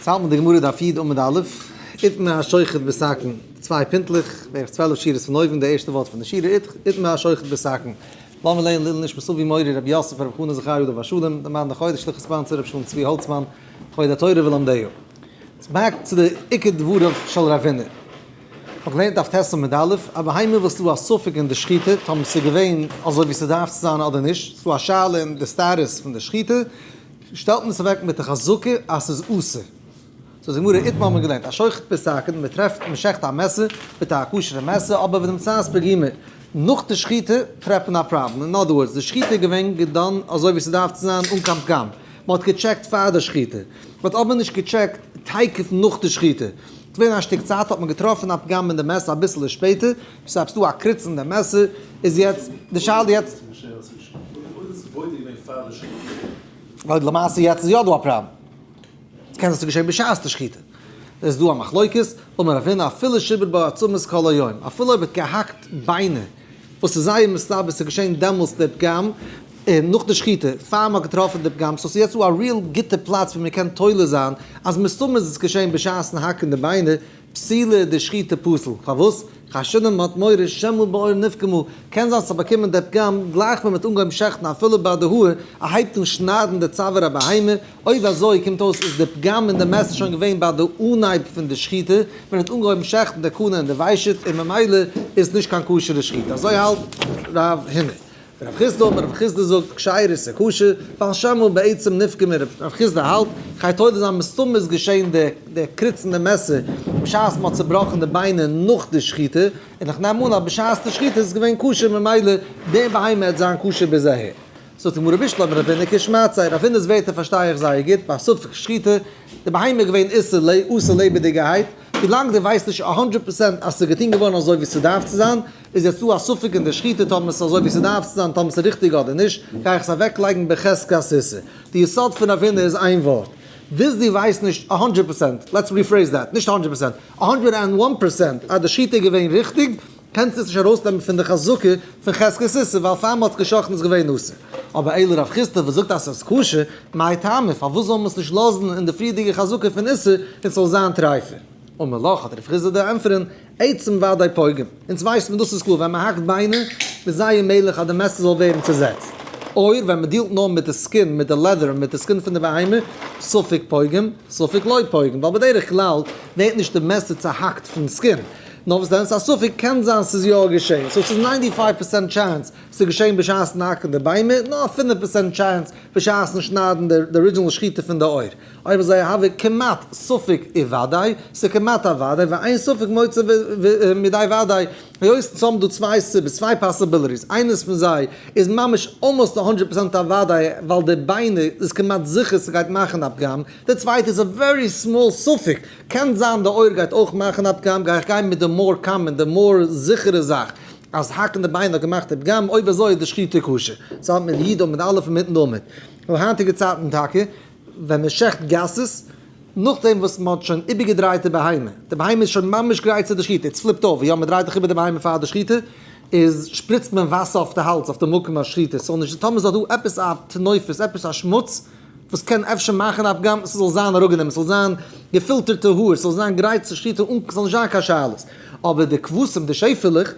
יעצט האלט מען די גמרא דף י' עמוד א', איתמר השוחט בסכין, צוויי פינטלעך, בערך 12 שורות פון אויבן, די ערשטע ווארט פון די שורה, איתמר השוחט בסכין. לאמיר לערנען לעילוי נשמת אבי מורי רבי יוסף רבי חנא זכרי' עליו השלום, די מאן דחודש שליח sponsor רבי שלום צבי האלצמאן, כבוד התורה ולומדיה. Back צו די עיקר דבריו של רב הונא. כ'האב געלערנט דף ט' עמוד א', א בהמה וואס ס'דא א ספק אין די שחיטה, טאמער ס'איז געווען אזוי ווי ס'דארף צו זיין אדער נישט, ס'דא א שאלה אין די status פון די שחיטה, שטעלט מען עס אוועק מיט די חזקה אז ס'איז אסור. זאגט די גמרא, איתמר האט מען געלערנט, א שוחט בסכין, מען טרעפט מען שעכט א מעסער מיט א כשר'ע מעסער, אבער ונמצאת פגימה, נאך די שחיטה טרעפט מען א פראבלעם, אין other words, די שחיטה איז געווען געדאן אזוי ווי ס'דארף צו זיין אן קיין פגם, מען האט געטשעקט פאר די שחיטה, מען האט אבער נישט געטשעקט תיכף נאך די שחיטה, ס'געווען א שטיק צייט האט מען געטראפן א פגם אין די מעסער אביסעלע שפעטער, ס'איז עפעס דא א קריץ אין די מעסער, איז יעצט די שאלה יעצט. ווייל למעשה יעצט איז יא דא א פראבלעם. קען זיין ס'איז געשען בשעת די שחיטה. איז דא א מחלוקת, אמר רב הונא אפילו שיבר בה עצמות כל היום, אפילו אויב האט געהאקט ביינער, וואס איז זייער מסתבר ס'איז געשען דעמאלטס די פגם, און נאך די שחיטה, פאר מ'האט געטראפן די פגם, so ס'איז יעצט דא א real גוטע פלאץ ווי מ'קען תולה זיין אז מסתמא איז עס געשען בשעת'ן האקן די ביינער, פסילה די שחיטה פסול. פארוואס? חיישינן מ'האט מורא שמא בעור נפגמה, קען זיין ס'האט באקומען די פגם גלייך ווען מ'האט אנגעהויבן שעכטן אפילו ביי די האר, ער הייבט אן שניידן די צוואר הבהמה, אויב אזוי קומט אויס איז די פגם אין די מעסער שוין געווען ביי די אנהייב פון די שחיטה, ווען ער האט אנגעהויבן שעכטן די קנה און די ושט, און ממילא איז נישט קיין כשר'ע שחיטה. אזוי האלט רב הונא. רב חסדא אמר רב חסדא זאגט כשרה איז כשר, ווייל שמא בעצם נפגמה רב חסדא האלט, כ'גיי תולה זיין מסתמא איז געשען די די קריץ אין די מעסער בשעת מ'האט צובראכן די ביינער נאך די שחיטה, און איך נעם אן אז בשעת די שחיטה איז עס געווען כשר ממילא די בהמה העט זיין כשר ביז אהער. זאגט די גמרא בשלמא רב הונא כשמעתיה, רב הונא'ס ווערטער פארשטיי איך זייער גוט, ביי ספק שחיטה, די בהמה איז געווען אסור לעבעדיגערהייט, ווילאנג דו ווייסט נישט א הונדרעט פראצענט אז ס'איז געטון געווארן אזוי ווי ס'דארף צו זיין, איז יעצט דא א ספק אין די שחיטה טאמער ס'איז אזוי ווי ס'דארף צו זיין, טאמער ס'איז ריכטיג אדער נישט, גיי איך עס אוועקלייגן בחזקת איסור. די יסוד פון רב הונא איז איין ווארט, ביז דו ווייסט נישט א הונדרעט פראצענט, let's rephrase that, נישט א הונדרעט פראצענט, א הונדרעט and one percent אז די שחיטה איז געווען ריכטיג, קענסטו עס נישט ארויסנעמען פון די חזקה פון חזקת איסור, ווייל פאר מ'האט געשחט'ן איז געווען אסור. אבער אלא רב חסדא וואס זאגט אז ס'איז כשר, מאי טעמא, פארוואס זאל מען עס נישט לאזן אין די פריערדיגע חזקה פון איסור און ס'זאל זיין טרייפה? אמר לך, האט רב חסדא דער ענטפערן, עצם ודאי פוגם. אונז ווייסט מען דאס איז קלאר ווען מען האקט ביינער איז זייער מעגליך אז די מעסער זאל ווערן צוזעצט. אויר ווען מען דיעלט נאר מיט די skin, מיט די leather, מיט די skin פון די בהמה, ספק פוגם, ספק לא פוגם, ווייל בדרך כלל ווערט נישט די מעסער צוהאקט פון skin. נאר וואס דען ס'איז א ספק קען זיין ס'איז יא געשען. so ס'איז ninety five percent chance ס'איז געשען בשעת'ן האקן די ביימער, נאר פינף percent chance בשעת'ן שניידן די original שחיטה פון די עור. אויב אזוי הוי כמעט ספק וודאי, ס'איז כמעט א וודאי, ואין ספק מוציא מידי וודאי, היות אונז האבן דא צוויי סיבות, צוויי possibilities, איינעס פון זיי איז ממש almost א הונדרעט פראצענט א וודאי, ווייל די ביינער איז כמעט זיכער ס'גייט מאכן א פגם, די צווייטע איז א very small ספק, קען זיין די עור גייט אויך מאכן א פגם, גיי איך גיין מיט די more common, די more זיכערע זאך, אז האקן די ביינער האט געמאכט די פגם, אויב אזוי איז די שחיטה כשר. ס'האלט מיט י' עמוד א' און מיטן עמוד. אבער היינטיגע צייטן טאקע, ווען מען שעכט גסות, נאכדעם וואס מען האט שוין איבערגעדרייט די בהמה, די בהמה איז שוין ממש גרייט צו די שחיטה, it's flipped over, יא מען דרייט דאך איבער די בהמה פאר די שחיטה, איז שפריצט מען וואסער אויף די האלז, אויף די מקום השחיטה, ס'זאל נישט, טאמער איז דאך דא עפעס א טינופת, עפעס א שמוץ, וואס קען אפשר מאכן א פגם, ס'זאל זיין אראפגענומען, ס'זאל זיין געפילטערטע האר, ס'זאל זיין גרייט צו שחיטה, אן, ס'זאל נישט זיין קיין שאלות. אבער די כבשים, די שעפעלעך,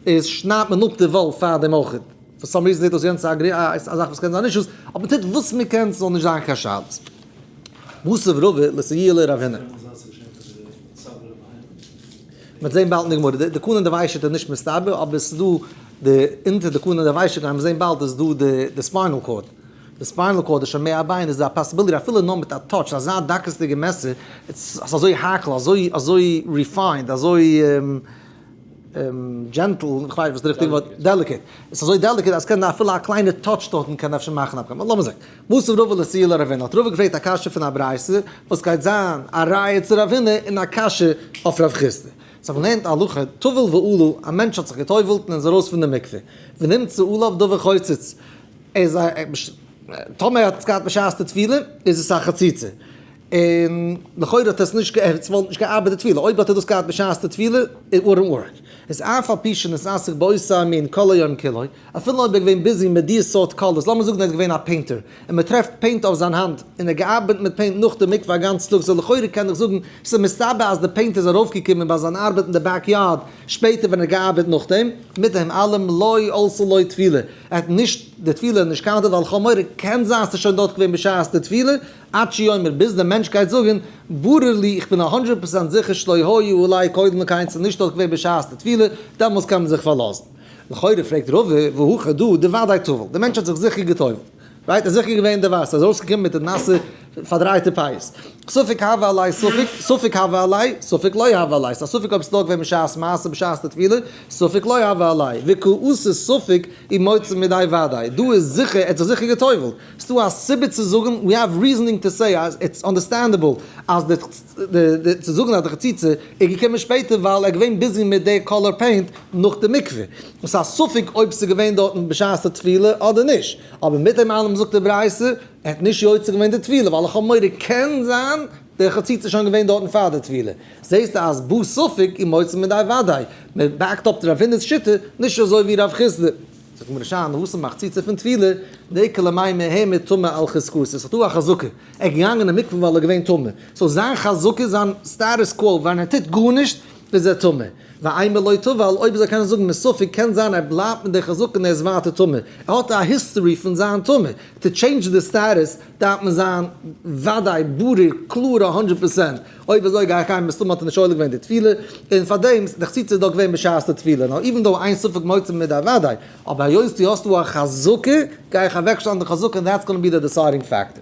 איז שניידט מען אפ די וואל פאר דעם אויך. for some reason זעט אויס יענץ א זאך וואס קען זיין אישוס, אבער מען טוט וואס מען קען ס'זאל נישט זיין קיין שאלות. מותיב רבא לסייע לרב הונא. מ'וועט זען באלד אין די גמרא, די קנה דוושת איז נישט מסתבר, אבער ס'איז דא די אונטער די קנה דוושת גיימיר זען באלד איז דא די spinal cord, די spinal cord איז שוין מער א ביין איז דא א possibility אפילו נאר מיט א touch אזא דקות'דיגע מעסער, ס'איז אזוי הייקל אזוי אזוי refined אזוי. gentle, איך ווייס וואס די ריכטיגע ווארט, delicate, עס איז אזוי delicate אז קען אפילו א קליינע touch דארטן קען אפשר מאכן א פראבלעם, לאמיר זען. מותיב רבא לסייע לרב הונא, האט רבא געפרעגט א קשיא פון א ברייתא וואס גייט זיין א ראיה צו רב הונא און א קשיא אויף רב חסדא. סא מען לערנט א הלכה, טבל ועלה, א מענטש האט זיך גע'טובל'ט און איז ארויס פון די מקווה, ונמצא עליו דבר חוצץ, ער איז א, טאמער ער האט עס געהאט בשעת די טבילה איז עס א חציצה. און לכאורה האט עס נישט עס וואלט נישט געארבעט די טבילה, אויב האט ער דאס געהאט בשעת די טבילה, it wouldn't work. איז אף על פי שנתעסק באותו המין כל היום כולו, אפילו אויב ער איז געווען busy מיט די סארט colors, לאמיר זאגן ער איז געווען א painter, און מען טרעפט paint אויף זיין האנט, און ער האט געארבעט מיט paint נאך די מקווה א גאנץ טאג, so לכאורה קען איך זאגן, ס'איז מסתבר אז די paint איז ארויפגעקומען ביי זיין ארבעט אין די back yard שפעטער ווען ער האט געארבעט נאכדעם, מיט דעם אלעם לא עלתה לו טבילה, ער האט נישט די טבילה נישט counted ווייל כ'האב מורא קען זיין ס'איז שוין דארט געווען בשעת די טבילה, עד שיאמר ביז דער מענטש גייט זאגן, ברור לי איך בין א הונדרעט פראצענט זיכער שלא היו עלי קודם לכן ס'איז נישט דארט געווען בשעת די טבילה, דעמאלס קען מען זיך פארלאזן. לכאורה פרעגט רבא, והכא דא דודאי טבל, דער מענטש האט זיך זיכער גע'טובל'ט, right? ער איז זיכער געווען אין די וואסער, ער איז ארויסגעקומען מיט די נאסע פארדרייטע פיאות. ספק הוה עליה ספק, ספק הוה עליה, ספק לא הוה עליה, ס'איז א ספק אויב ס'איז דארט געווען בשעת מעשה בשעת די טבילה, ספק לא הוה עליה, וקאתי ספק ומוציא מידי ודאי, דא איז זיכער, ער האט זיך זיכער גע'טובל'ט, ס'דא א סיבה צו זאגן, we have reasoning to say אז it's understandable אז די די צו זאגן אז די חציצה איז געקומען שפעטער ווייל ער איז געווען busy מיט די color paint נאך די מקווה. און ס'איז א ספק אויב ס'איז געווען דארטן בשעת די טבילה אדער נישט. אבער מיט דעם אלעם זאגט די ברייתא, ער האט נישט יוצא געווען די טבילה ווייל איך האב מורא קען זיין די חציצה איז שוין געווען דארטן פאר די טבילה. זעסטו אז בא ספק ומוציא מידי ודאי. מען back ט אפ רב הונא'ס שיטה, נישט אזוי ווי רב חסדא. זאגט מרא שאני התם ביי חציצה פון טבילה, דאיכא למימר העמד טמא על חזקתו, ס'איז דא א חזקה, ער איז געגאנגען אין מקווה ווייל ער איז געווען טמא, so זיין חזקה, זיין status quo, ווען ער טוט גארנישט איז ער טמא, ואימא לא טבל, אויב זיי קענען זאגן מספק קען זיין ער בלייבט מיט די חזקה און ער איז ווייטער טמא, ער האט א history פון זיין טמא, to change די status דארף מען זיין וודאי ברור קלאר א הונדרעט פראצענט, אויב אזוי גיי איך גיין מסתמא האט ער נישט עולה געווען די טבילה, און פארדעם די חציצה איז דאך געווען בשעת די טבילה, נאר even though אין ספק מוציא מידי וודאי, אבער היות דו האסט דא א חזקה, גיי איך אוועקשטעלן די חזקה און that's gonna be the deciding factor.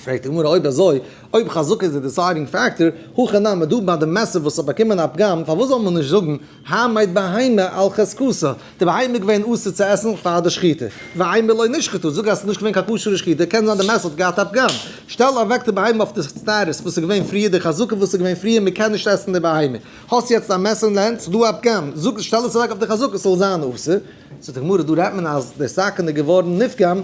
פרעגט די גמרא אויב אזוי, אויב חזקה איז די deciding factor, הכא נמי דא ביי די מעסער וואס האט באקומען א פגם, פארוואס זאל מען נישט זאגן העמד בהמה על חזקתה, די בהמה איז געווען אסור צו עסן פאר די שחיטה, ואימא לא נשחטה, זאג אז עס איז נישט געווען קיין כשר'ע שחיטה, קען זיין די מעסער האט געהאט א פגם, שטעל אוועק די בהמה אויף די status וואס איז געווען פריער, די חזקה וואס איז געווען פריער, מען קען נישט עסן די בהמה, האסט יעצט א מעסער אין די הענט, ס'איז דא א פגם, זאג שטעל עס אוועק אויף די חזקה ס'זאל זיין אסור, זאגט די גמרא דא רעדט מען אז די סכין איז געווארן נפגם,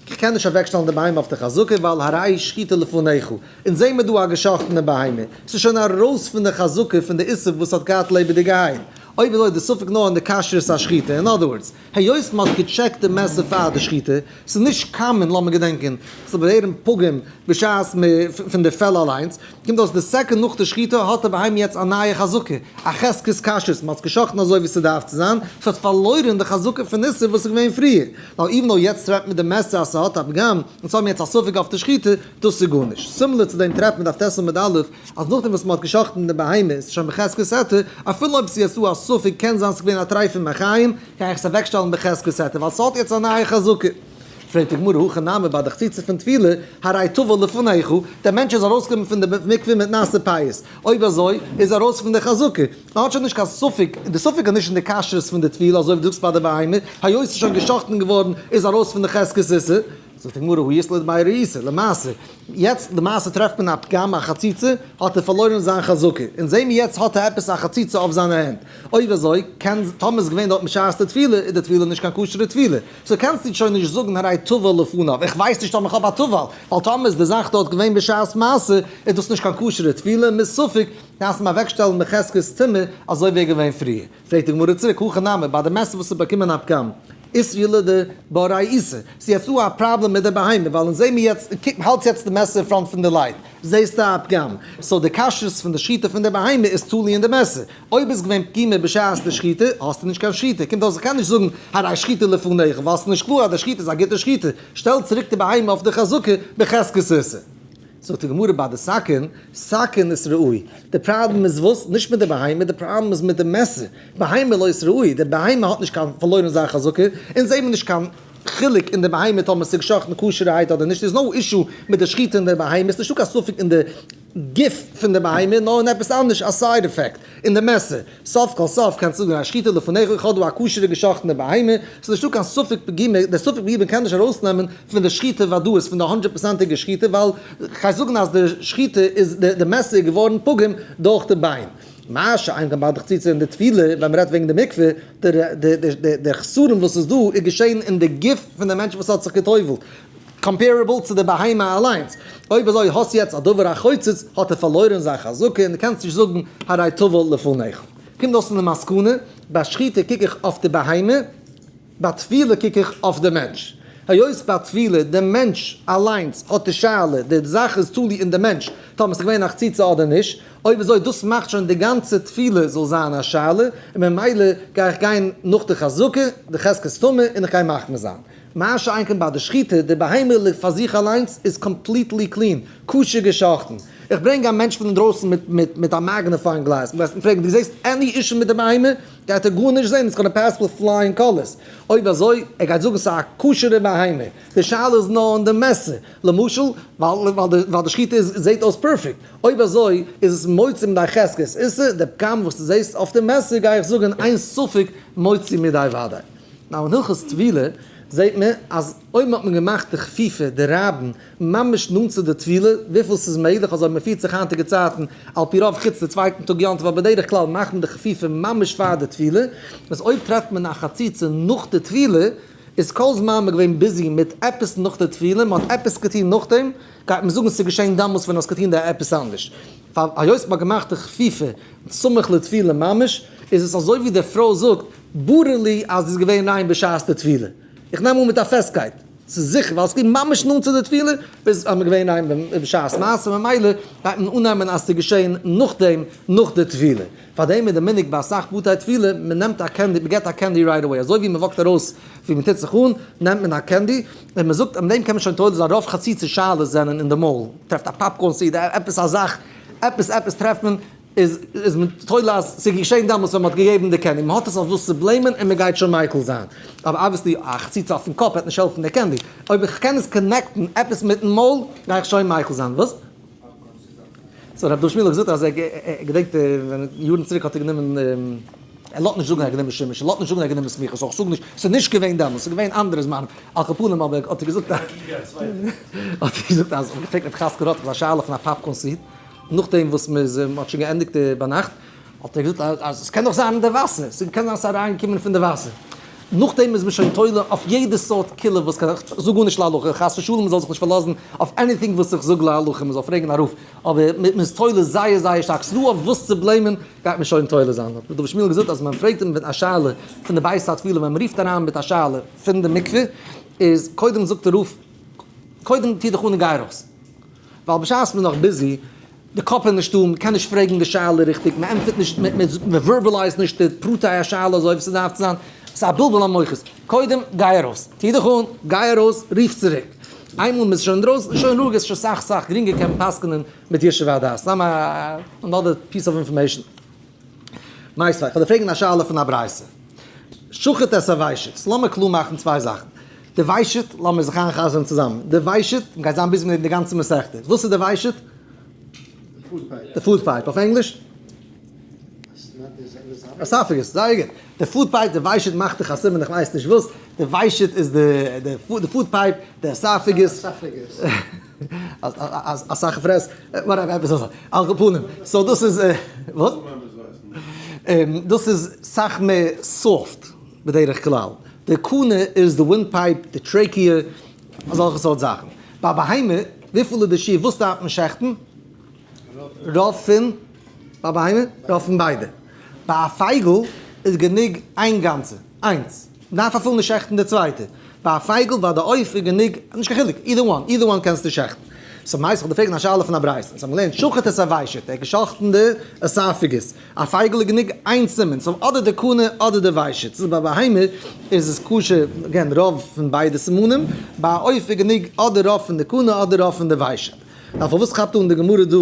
איך קען נישט אוועקשטעלן די בהמה אויף די חזקה ווייל הרי שחיטה לפניך, אונז זעהן מיר דא א געשאכטענע בהמה, ס'איז שוין ארויס פון די חזקה פון די איסור וואס האט געהאט לעבעדיגעהייט, אויב אזוי איז די ספק נאר אין די כשרות השחיטה, אין other words, היות מ'האט געטשעקט די מעסער פאר די שחיטה, ס'איז נישט common לאמיר געדענקען, ס'זאל ווערן פגום בשעת מ פון די פעל אליינס, קומט אויס די second נאך די שחיטה האט די בהמה יעצט א נייע חזקה, א חזקת כשרות, מ'האט עס געשחט'ן אזוי ווי ס'דארף צו זיין, ס'האט פארלוירען די חזקה פון איסור וואס איז געווען פריער. ווייל even though יעצט טרעפט מען די מעסער אז ס'האט א פגם, און ס'האבן יעצט א ספק אויף די שחיטה, דאס איז גארנישט. similar צו דעם טרעפט מען דף ט' עמוד א', אז נאכדעם וואס מ'האט גע'שחט'ן די בהמה איז שוין בחזקת היתר, אפילו אויב ס'איז יעצט דא א ספק קען זיין ס'איז געווען א טרייפע מחיים, גיי איך עס אוועקשטעלן בחזקת היתר ווייל ס'האט יעצט א נייע חזקה. פרעגט די גמרא הכא נמי ביי די חציצה פון טבילה, הרי טבל לפניך, דער מענטש איז ארויסגעקומען פון די מקווה מיט נאסע פיאות, אויב אזוי איז ארויס פון די חזקה, מען האט שוין נישט קיין ספק, די ספק איז נישט אין די כשרות פון די טבילה אזוי ווי דו זאגסט ביי די בהמה, היות ס'איז שוין גע'שחט'ן געווארן איז ארויס פון די חזקת איסור, זאגט די גמרא הא אית ליה דבי ריעותא, למעשה, יעצט למעשה טרעפט מען א פגם א חציצה, האט ער פארלוירן זיין חזקה, און זעהן מיר יעצט האט ער עפעס א חציצה אויף זיינע הענט, אויב אזוי קען, טאמער איז געווען דארט בשעת די טבילה איז די טבילה נישט קיין כשר'ע טבילה, so קענסטו שוין נישט זאגן הרי טבל לפניו, איך ווייס נישט טאמער איך האב א טבל, ווייל טאמער איז די זאך דארט געווען בשעת מעשה איז דאס נישט קיין כשר'ע טבילה, מספק דארפסט אים אוועקשטעלן בחזקת טומאה אזוי ווי ער געווען פריער. פרעגט די גמרא צוריק, הכא נמי, ביי די מעסער וואס האט באקומען א פגם, איתרעי לבריה איסור, ס'איז יעצט דא א פראבלעם מיט די בהמה, ווייל אונז זעמיר יעצט, קוק האלטס יעצט די מעסער אין front פון די light, זעסטו א פגם, so די כשרות פון די שחיטה פון די בהמה איז תלוי אין די מעסער, אויב איז געווען פגימה בשעת די שחיטה, האסטו נישט קיין שחיטה, קומט אויס איך קען נישט זאגן הרי שחיטה לפניך, ווייל ס'איז נישט קלאר אז די שחיטה איז א גוטע שחיטה, שטעל צוריק די בהמה אויף די חזקה בחזקת איסור. זאגט די גמרא ביי די סכין, סכין איז ראוי, די פראבלעם איז וואס? נישט מיט די בהמה, די פראבלעם איז מיט די מעסער, בהמה לא איז ראוי, די בהמה האט נישט קיין פארלוירן זיין חזקה, אונז זעהן מיר נישט קיין חילוק אין די בהמה טאמער ס'איז געשחט'ן כשר'ערהייט אדער נישט, איז no issue מיט די שחיטה אין די בהמה, ס'נישטא קיין ספק אין די גוף פון די בהמה, נאר אין עפעס אנדערש א side effect אין די מעסער. סוף כל סוף קענסטו זאגן א שחיטה לפניך איך האב דא א כשר'ע געשחט'נע בהמה, ס'איז נישטא קיין ספק פגימה, דער ספק פגימה קען נישט ארויסנעמען פון די שחיטה ודאות, פון די הונדרעט פראצענטיגע שחיטה, ווייל כ'גיי זאגן אז די שחיטה איז, די מעסער איז געווארן פגום דורך די ביין. מה שאין כן ביי די חציצה אין די טבילה, ווען מ'רעדט וועגן די מקווה, די חסרון וואס איז דא איז געשען אין די גוף פון די מענטש וואס האט זיך גע'טובל'ט. comparable צו די בהמה אליינס. אויב אזוי האסט יעצט א דבר החוצץ האט ער פארלוירען זיין חזקה און דו קענסט נישט זאגן הרי טבל לפניך. קומט אויס אין די מסקנא, ביי שחיטה קוק איך אויף די בהמה, ביי טבילה קוק איך אויף די מענטש. היות ביי טבילה די מענטש אליינס האט די שאלה, די זאך איז תלוי אין די מענטש טאמער ס'איז געווען א חציצה אדער נישט, אויב אזוי דאס מאכט שוין די גאנצע טבילה זאל זיין א שאלה, און ממילא גיי איך גיין נאך די חזקה, די חזקת טומאה, און איך גיי מחמיר זיין. מה שאין כן ביי די שחיטה, די בהמה פאר זיך אליינס איז completely clean, כשר גע'שחט'ן. איך ברענג א מענטש פון אינדרויסן מיט א magnifying glass, מ'גייט אים פרעגן דו זעסט any issue מיט די בהמה? גייט ער גארנישט זען, it's gonna pass with flying colors. אויב אזוי, ער גייט זאגן ס'איז א כשר'ע בהמה. די שאלה איז נאר אין די מעסער. למשל, ווייל די שחיטה איז זעט אויס perfect. אויב אזוי, איז עס מוציא מידי חזקת איסור, די פגם וואס דו זעסט אויף די מעסער גיי איך זאגן אין ספק מוציא מידי וודאי. now אין הלכות טבילה זעט מען אז אויב האט מען געמאכט די חפיפה, די רייבן, ממש נאנט צו די טבילה, וויפיל ס'איז מעגליך, אזוי מ'פירט זיך היינטיגע צייטן, על פי רוב חוץ די צווייטן טאג יום טוב, אבער בדרך כלל מאכט מען די חפיפה ממש פאר די טבילה, איז אויב טרעפט מען א חציצה נאך די טבילה, איז כל זמן מ'איז געווען busy מיט עפעס נאך די טבילה, מ'האט עפעס געטון נאכדעם, גייט מען זאגן ס'איז געשען דאמאלס ווען האסט געטון די עפעס אנדערש. פאר היות מ'האט געמאכט די חפיפה סמוך לטבילה ממש, איז עס אזוי ווי די פרוי זאגט, ברור לי אז זי איז געווען ריין בשעת די טבילה. איך נעם אן מיט א פעסטקייט. ס'איז זיכער, ווייל ס'גייט ממש נאנט צו די טבילה, ביז אז מ'איז געווען ריין בשעת מעשה, ממילא גייט מען אננעמען אז ס'איז געשען נאכדעם, נאך די טבילה. פארדעם איז די מנהג ביי אסאך בתי טבילה, מ'נעמט א candy, מ'געט א candy right away, אזוי ווי מ'וואקט ארויס ווי מ'טוט זיך אן, נעמט מען א candy, און מ'זאגט, מיט דעם קען מען שוין תולה זיין, רוב חציצה שאלות זענען אין די מויל, מ'טרעפט א popcorn seed, עפעס א זאך, עפעס עפעס טרעפט מען, איז איז מען תולה אז ס'איז געשען דעמאלטס ווען מ'האט געגעבן די candy, מ'האט עס אויף וואס צו blame ען און מ'גייט שוין מיקל זיין. אבער obviously א חציצה אויפן קאפ וועט נישט העלפן די candy. אויב איך קען עס connect ן עפעס מיטן מויל גיי איך שוין מיקל זיין. וואס? so רב דוד שמואל האט געזאגט אז ער געדענקט ווען יארן צוריק האט ער גענומען, ער לאזט נישט זאגן ער האט גענומען שימוש, ער לאזט נישט זאגן ער האט גענומען סמיכות, איך זאג נישט, ס'איז נישט געווען דעמאלטס, ס'איז געווען אנדערע זמנים, על כל פנים אבער האט ער געזאגט האט ער געזאגט אז, האט געפרעגט רב חזקאל ראטה א שאלה פון א popcorn seed, נאכדעם וואס מ'איז מ'האט שוין געענדיגט ביינאכט, האט ער געזאגט אז עס קען דאך זיין אין די וואסער, ס'קען זיין ס'איז אריינגעקומען פון די וואסער. נאכדעם איז מען שוין תולה אויף יעדע סארט קולא וואס קען, איך זאג גארנישט להלכה, חס ושלום מ'זאל זיך נישט פארלאזן אויף anything וואס איך זאג להלכה, מ'זאל פרעגן א רב, אבער מ'איז תולה זייער זייער שטארק, ס'איז דא אויף וואס צו blame ען, גייט מען שוין תולה זיין. האט ר' שמואל געזאגט אז מען פרעגט אים א שאלה פון די בית הטבילה, ווען מ'רופט אריין מיט א שאלה פון די מקווה, איז קודם זאגט דער רב, קודם טו דיך אן און גיי ארויס. ווייל בשעת מ'איז נאך busy, די קאפ איז נישטא, מ'קען נישט פרעגן די שאלה ריכטיג, מ'ענטפערט נישט, מ' verbalize ט נישט די פרטי השאלה אזוי ווי ס'דארף צו זיין, ס'איז א בלבול המוחות. קודם גיי ארויס, טו דיך אן, גיי ארויס, רוף צוריק. איינמאל מ'איז שוין אינדרויסן, איז שוין רואיג, עס איז שוין סאך סאך גרינגער קען מען פסק'נען מיט ישוב הדעת. סתם א another piece of information. מיתיבי, כ'וועל דיר פרעגן א שאלה פון א ברייתא. שחט את הוושט, לאמיר קלאר מאכן צוויי זאכן. די ושט, לאמיר זיך איינ'חזר'ן צוזאמען. די ושט, מ'גייט זיין busy מיט דעם די גאנצע מסכתא. וואס איז די ושט? די food pipe. אויף ענגליש? esophagus, זייער גוט. די food pipe, די ושט מאכט דיך א סימן איך ווייס נישט וואס. די ושט איז די food pipe, די esophagus. אסאך פרעס, whatever, עפעס אזוי. על כל פנים, so דאס איז, וואס? דאס איז סאך מער soft בדרך כלל. די קנה איז די wind pipe, די trachea, אזעלכע סארט זאכן. ביי בהמה, וויפיל איז די שיעור, וואס דארף מען שעכטן? רוב פון, ביי בהמה? רוב פון ביידע. ביי א פייגל איז גענוג איין גאנצע, איינס. מ'דארף אפילו נישט שעכטן די צווייטע. ביי א פייגל, ביי די עוף איז גענוג, נישט קיין חילוק, either one, either one קענסטו שעכטן. so מיתיבי כ'וועל דיר פרעגן א שאלה פון א ברייתא. אונז האבן געלערנט שחט את הוושט, ער האט געשאכטן די esophagus. א פייגל איז גענוג איין סימן, so אדער די קנה אדער די ושט. ס'איז ביי בהמה איז עס כשר, again רוב פון ביידע סימנים, ביי א עוף איז גענוג אדער רוב פון די קנה אדער רוב פון די ושט. נאר פארוואס כאפט אן די גמרא דא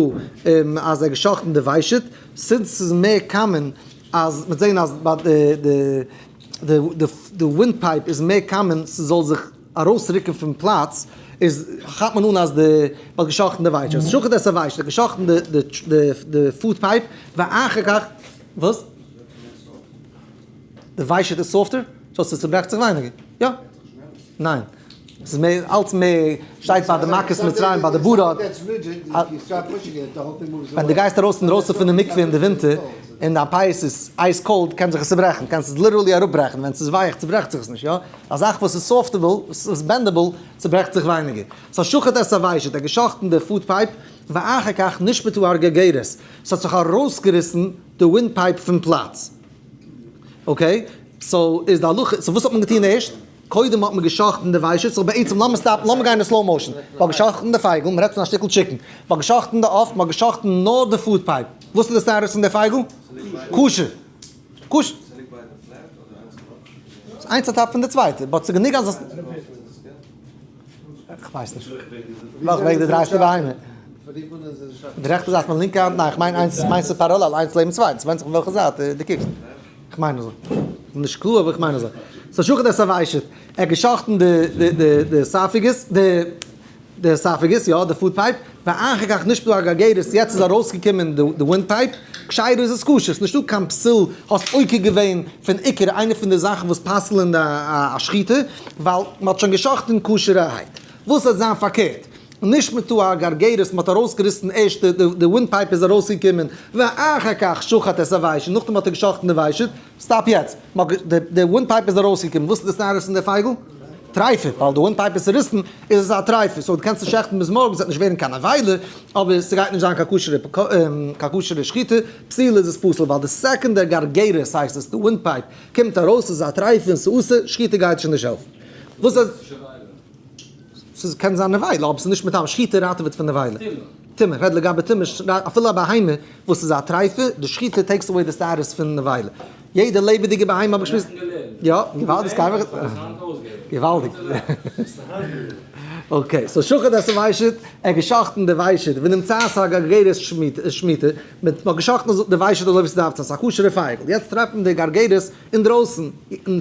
אז ער האט געשאכטן די ושט? since ס'איז מער common אז מ'וועט זען אז ביי די די wind pipe איז מער common ס'זאל זיך ארויסרוקן פון פלאץ, איז כאפט מען אן אז די מ'האט געשאכטן די ושט. שחט את הוושט, האט געשאכטן די food pipe, ואחר כך, וואס? די ושט איז softer? so ס'צוברעכט זיך ווייניגער? יא? ניין. ס'איז מער, אלץ מער שטייט ביי די מכות מצרים ביי די ברד. ווען דו גייסט ארויס אינדרויסן פון די מקווה אין די ווינטער און דיין פיאות איז ice cold קען זיך עס צוברעכן, קענסט עס literally אראפברעכן, ווען ס'איז ווייך צוברעכט זיך עס נישט, יא? א זאך וואס איז softable, וואס איז bendable, צוברעכט זיך ווייניגער. so שחט את הוושט, ער האט געשחט'ן די food pipe, ואחר כך נשמטה הגרגירת, ס'האט זיך ארויסגעריסן די wind pipe פון פלאץ. okay, so איז די הלכה, so וואס האט מען געטון ערשט? קודם האט מען געשחט'ן די וויישער, so בעצם לאמיר stop ן, לאמיר גיין אין slow motion, מ'האט געשחט'ן די פייגל, מ'רעדט פון א שטיקל chicken, מ'האט געשחט'ן די עוף, מ'האט געשחט'ן נאר די food pipe, וואס איז די status פון די פייגל? כשר! כשר! איינס on top פון די צווייטע, but ס'איז גענוג אז. כ'ווייס נישט. וועלכע וועג די דרייסט די בהמה? די רעכטע זייט פון לינקע האנט? ניין, כ'מיין איינס מיינס איז parallel איינס לעבן צווייטן, ס'ווענדט זיך פון וועלכע זייט דו קוקסט. כ'מיין אזוי. נישט קלאר אבער כ'מיין אזוי. so שחט את הוושט. ער האט גע'שחט'ן די די די די esophagus, די די esophagus, יא, די food pipe, ואחר כך נשמטה הגרגירת, יעצט איז ארויסגעקומען די wind pipe, כשרה איז עס כשר, ס'נישטא קיין פסול, האסט עוקר געווען פון עיקר איינע פון די זאכן וואס פסל'ן א שחיטה, ווייל מ'האט שוין גע'שחט'ן כשר'ערהייט. וואס וועט זיין פארקערט? נשמטה הגרגירת, מ'האט ארויסגעריסן ערשט די wind pipe איז ארויסגעקומען, ואחר כך שחט את הוושט, נאכדעם האט ער גע'שחט'ן די וויישעט, stop יעצט, די wind pipe איז ארויסגעקומען, וואס איז די status פון די פייגל? טרייפה, ווייל די wind pipe איז צוריסן, איז עס א טרייפה, so דו קענסט עס שעכטן ביז מארגן, ס'וועט נישט ווערן קיין נבילה, אבער ס'גייט נישט זיין קיין כשר'ע שחיטה, פסולה איז עס פסול, ווייל די second דער גרגרת הייסט עס, די wind pipe, קומט ארויס איז עס א טרייפה און ס'אסור, שחיטה גייט שוין נישט העלפן. וואס איז. ס'איז קען זיין נבילה, אבער ס'איז נישט מטמא, שחיטה ראטעוועט פון נבילה. טומאה, כ'רעד לגבי טומאה, אפילו א בהמה וואס איז א טרייפה, די שחיטה takes away די status פון נבילה. יעדע לעבעדיגע בהמה האב איך געשמועסט. יא, געוואלדיג, ס'קען מיך. געוואלדיג. okay, so שחט את הוושט, ער האט געשחט'ן די וויישעט, ונמצאת הגרגירת שמוטה, מ'האט געשחט'ן די וויישעט אזוי ווי ס'דארף צו זיין, ס'איז א כשר'ע פייגל. יעצט טרעפט מען די גרגרת אינדרויסן,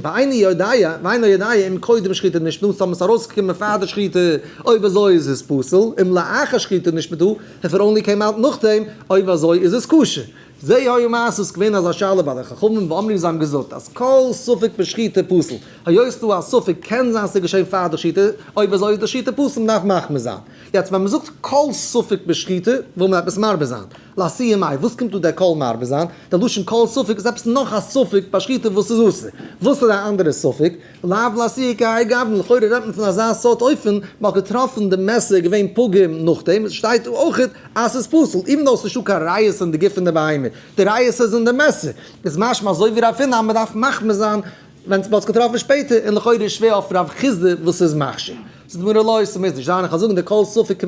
ואינו יודע, ואינו יודע אם קודם שחיטה נשמטה, ס'האבן עס ארויסגעקומען פאר די שחיטה, אויב אזוי איז עס פסול, אם לאחר שחיטה נשמטה, if it only came out נאכדעם, אויב אזוי איז עס כשר. זה היה מעשה, ס'איז געווען אזא שאלה ביי די חכמים, ואמרו זיי האבן געזאגט אז כל ספק בשחיטה פסול, היות ס'דא א ספק קען זיין ס'איז געשען פאר די שחיטה, אויב אזוי איז די שחיטה פסול מ'דארף מחמיר זיין. יעצט ווען מ'זאגט כל ספק בשחיטה וויל מען עפעס מרבה זיין. לאתויי מאי, וואס קומט דא דער כל מרבה זיין? דער לשון כל ספק איז עפעס נאך א ספק ביי שחיטה וואס איז אסור. וואס איז א אנדערע ספק? לאו לאתויי כהאי גוונא, לכאורה רעדט מען פון אזא סארט אופן, מען האט געטראפן די מעסער געווען פגום נאכדעם, עס שטייט דא אויכעט אז ס'איז פסול, even though ס'נישטא קיין ריעותא אין די גוף פון די בהמה, די ריעותא איז אין די מעסער, איז משמע אזוי ווי רב הונא אז מען דארף מחמיר זיין ווען מ'האט עס געטראפן שפעטער, און לכאורה איז שווער אויף רב חסדא וואס איז מכשיר. זאגט די גמרא לא, ס'מוז נישט זיין, איך וועל זאגן די כל ספק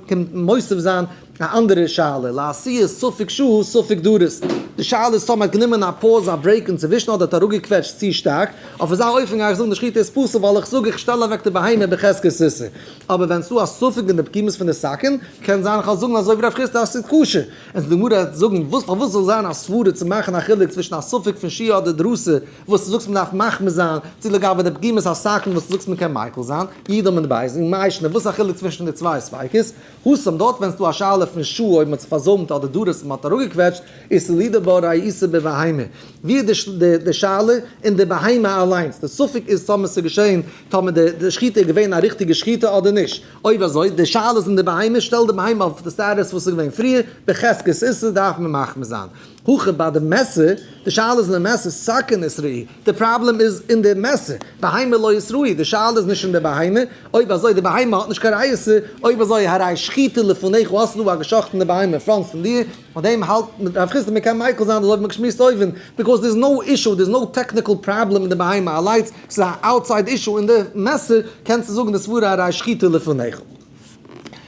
קומט מוסיף זיין א אנדערע שאלה, לאתויי ספק שהה ספק דרס, די שאלה איז טאמער האט גענומען א pause א break אינצווישן אדער האט אראפגעקוועטשט צו שטארק, אויף אזא אופן גיי איך זאגן די שחיטה איז פסול ווייל איך זאג איך שטעל אוועק די בהמה בחזקת איסור, אבער ווען ס'דא א ספק אין די פגימות פון די סכין, קען זיין איך וועל זאגן אזוי ווי רב חסדא אז ס'איז כשר, און די גמרא וועט זאגן וואס פארוואס זאל זיין א סברה צו מאכן א חילוק צווישן א ספק פון שהייה אדער דרסה וואס דו זאגסט מ'דארף מחמיר זיין, צו לגבי די פגימות הסכין וואס דו זאגסט מ'קען מיקל זיין, יעדער מיט בית, און מאי שנא וואס איז א חילוק צווישן די צוויי ספיקות? התם דארט ווען ס'דא א שאלה פון שהה אויב מ'האט זיך פארזוימט אדער דרס און מ'האט אראפגעקוועטשט איז ס'אלי' דבר ריעותא בבהמה. ווי איז די שאלה? אין די בהמה אליינס. די ספק איז טאמער ס'איז געשען טאמער די שחיטה איז געווען א ריכטיגע שחיטה אדער נישט. אויב אזוי די שאלה איז אין די בהמה שטעל די בהמה אויף די status וואס איז געווען פריער בחזקת איסור דארף מען מחמיר זיין. הכא ביי די מעסער, די שאלה איז אין די מעסער, סכין איתרעי, די פראבלעם איז אין די מעסער, בהמה לא איתרעי, די שאלה איז נישט אין די בהמה, אויב אזוי די בהמה האט נישט קיין ריעותא, אויב אזוי הרי שחיטה לפניך האסט דא א געשאכטענע בהמה אין front פון דיר, פאר דעם האלט רב חסדא מען קען מיקל זיין אזוי ווי מען געשמועסט אויבן, because there is no issue, there is no technical problem אין די בהמה אליינס, ס'איז א outside issue אין די מעסער, קענסטו זאגן די סברה הרי שחיטה לפניך.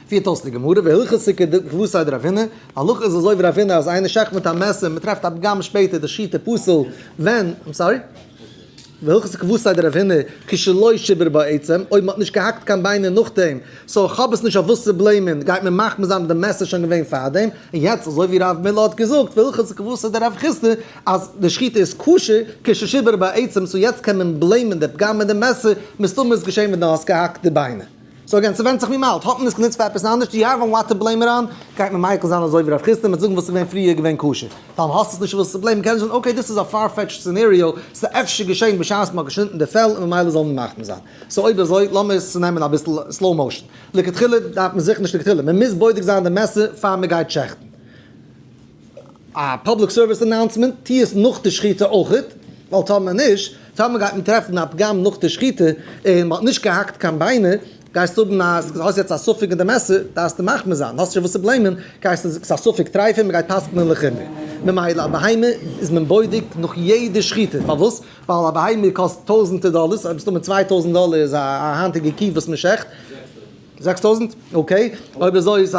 פירט אויס די גמרא, והלכתא כוותיה דרב הונא, הלכה איז אזוי ווי רב הונא אז איינער שעכט מיט א מעסער און מען טרעפט א פגם שפעטער די שחיטה פסול, ווען, I'm sorry? והלכתא כוותיה דרב הונא, כשלא שיבר בה עצם, אויב מען האט נישט געהאקט קיין ביינער נאכדעם, so איך האב עס נישט אויף וואס צו blame ען, גייט מען מחמיר זיין די מעסער איז שוין געווען פארדעם, און יעצט אזוי ווי רב מילא האט געזאגט, והלכתא כוותיה דרב חסדא, אז די שחיטה איז כשר, כששיבר בה עצם, so יעצט קען מען blame ען די פגם אין די מעסער, מסתמא איז געשען ווען דו האסט געהאקט די ביינער. So again, ס'ווענדט זיך ווי מ'האלט. האט מען עס גענוצט פאר עפעס אנדערש, do you have on what to blame it on, גייט מען מיקל זיין אזוי ווי רב חסדא, מ'וועט זאגן וואס איז געווען פריער געווען כשר. טאמער האסט עס נישט וואס צו blame ען, קען מען זאגן okay דאס איז א far-fetched scenario, ס'איז אפשר געשען בשעת מ'האט געשניטן די פעל און ממילא זאל מען מחמיר זיין. So אויב אזוי, לאמיר עס צונעמען אביסל slow motion. לכתחילה דארף מען זיכער נישט לכתחילה, מ'מוז בודק זיין די מעסער פאר מ'גייט שעכטן. א public service announcement, טוה עס נאך די שחיטה אויכעט, ווייל טאמער נישט, טאמער גייט מען טרעפן א פגם נאך די שחיטה, און מ'האט נישט געהאקט קיין ביינער, גייסטו האבן א, האסט יעצט א ספק אין די מעסער, דארפסטו מחמיר זיין, האסט נישט וואס צו blame ען, גייסטו, ס'איז א ספק טרייפה, מ'גייט פסק'נען לחומרא. ממילא א בהמה איז מען בודק נאך יעדע שחיטה, פארוואס? ווייל א בהמה קאסט טויזענטער דאלערס, אויב מסתמא 2000 דאלער איז א היינטיגע קי וואס מ'שעכט. 6000? Okay, אויב אזוי איז א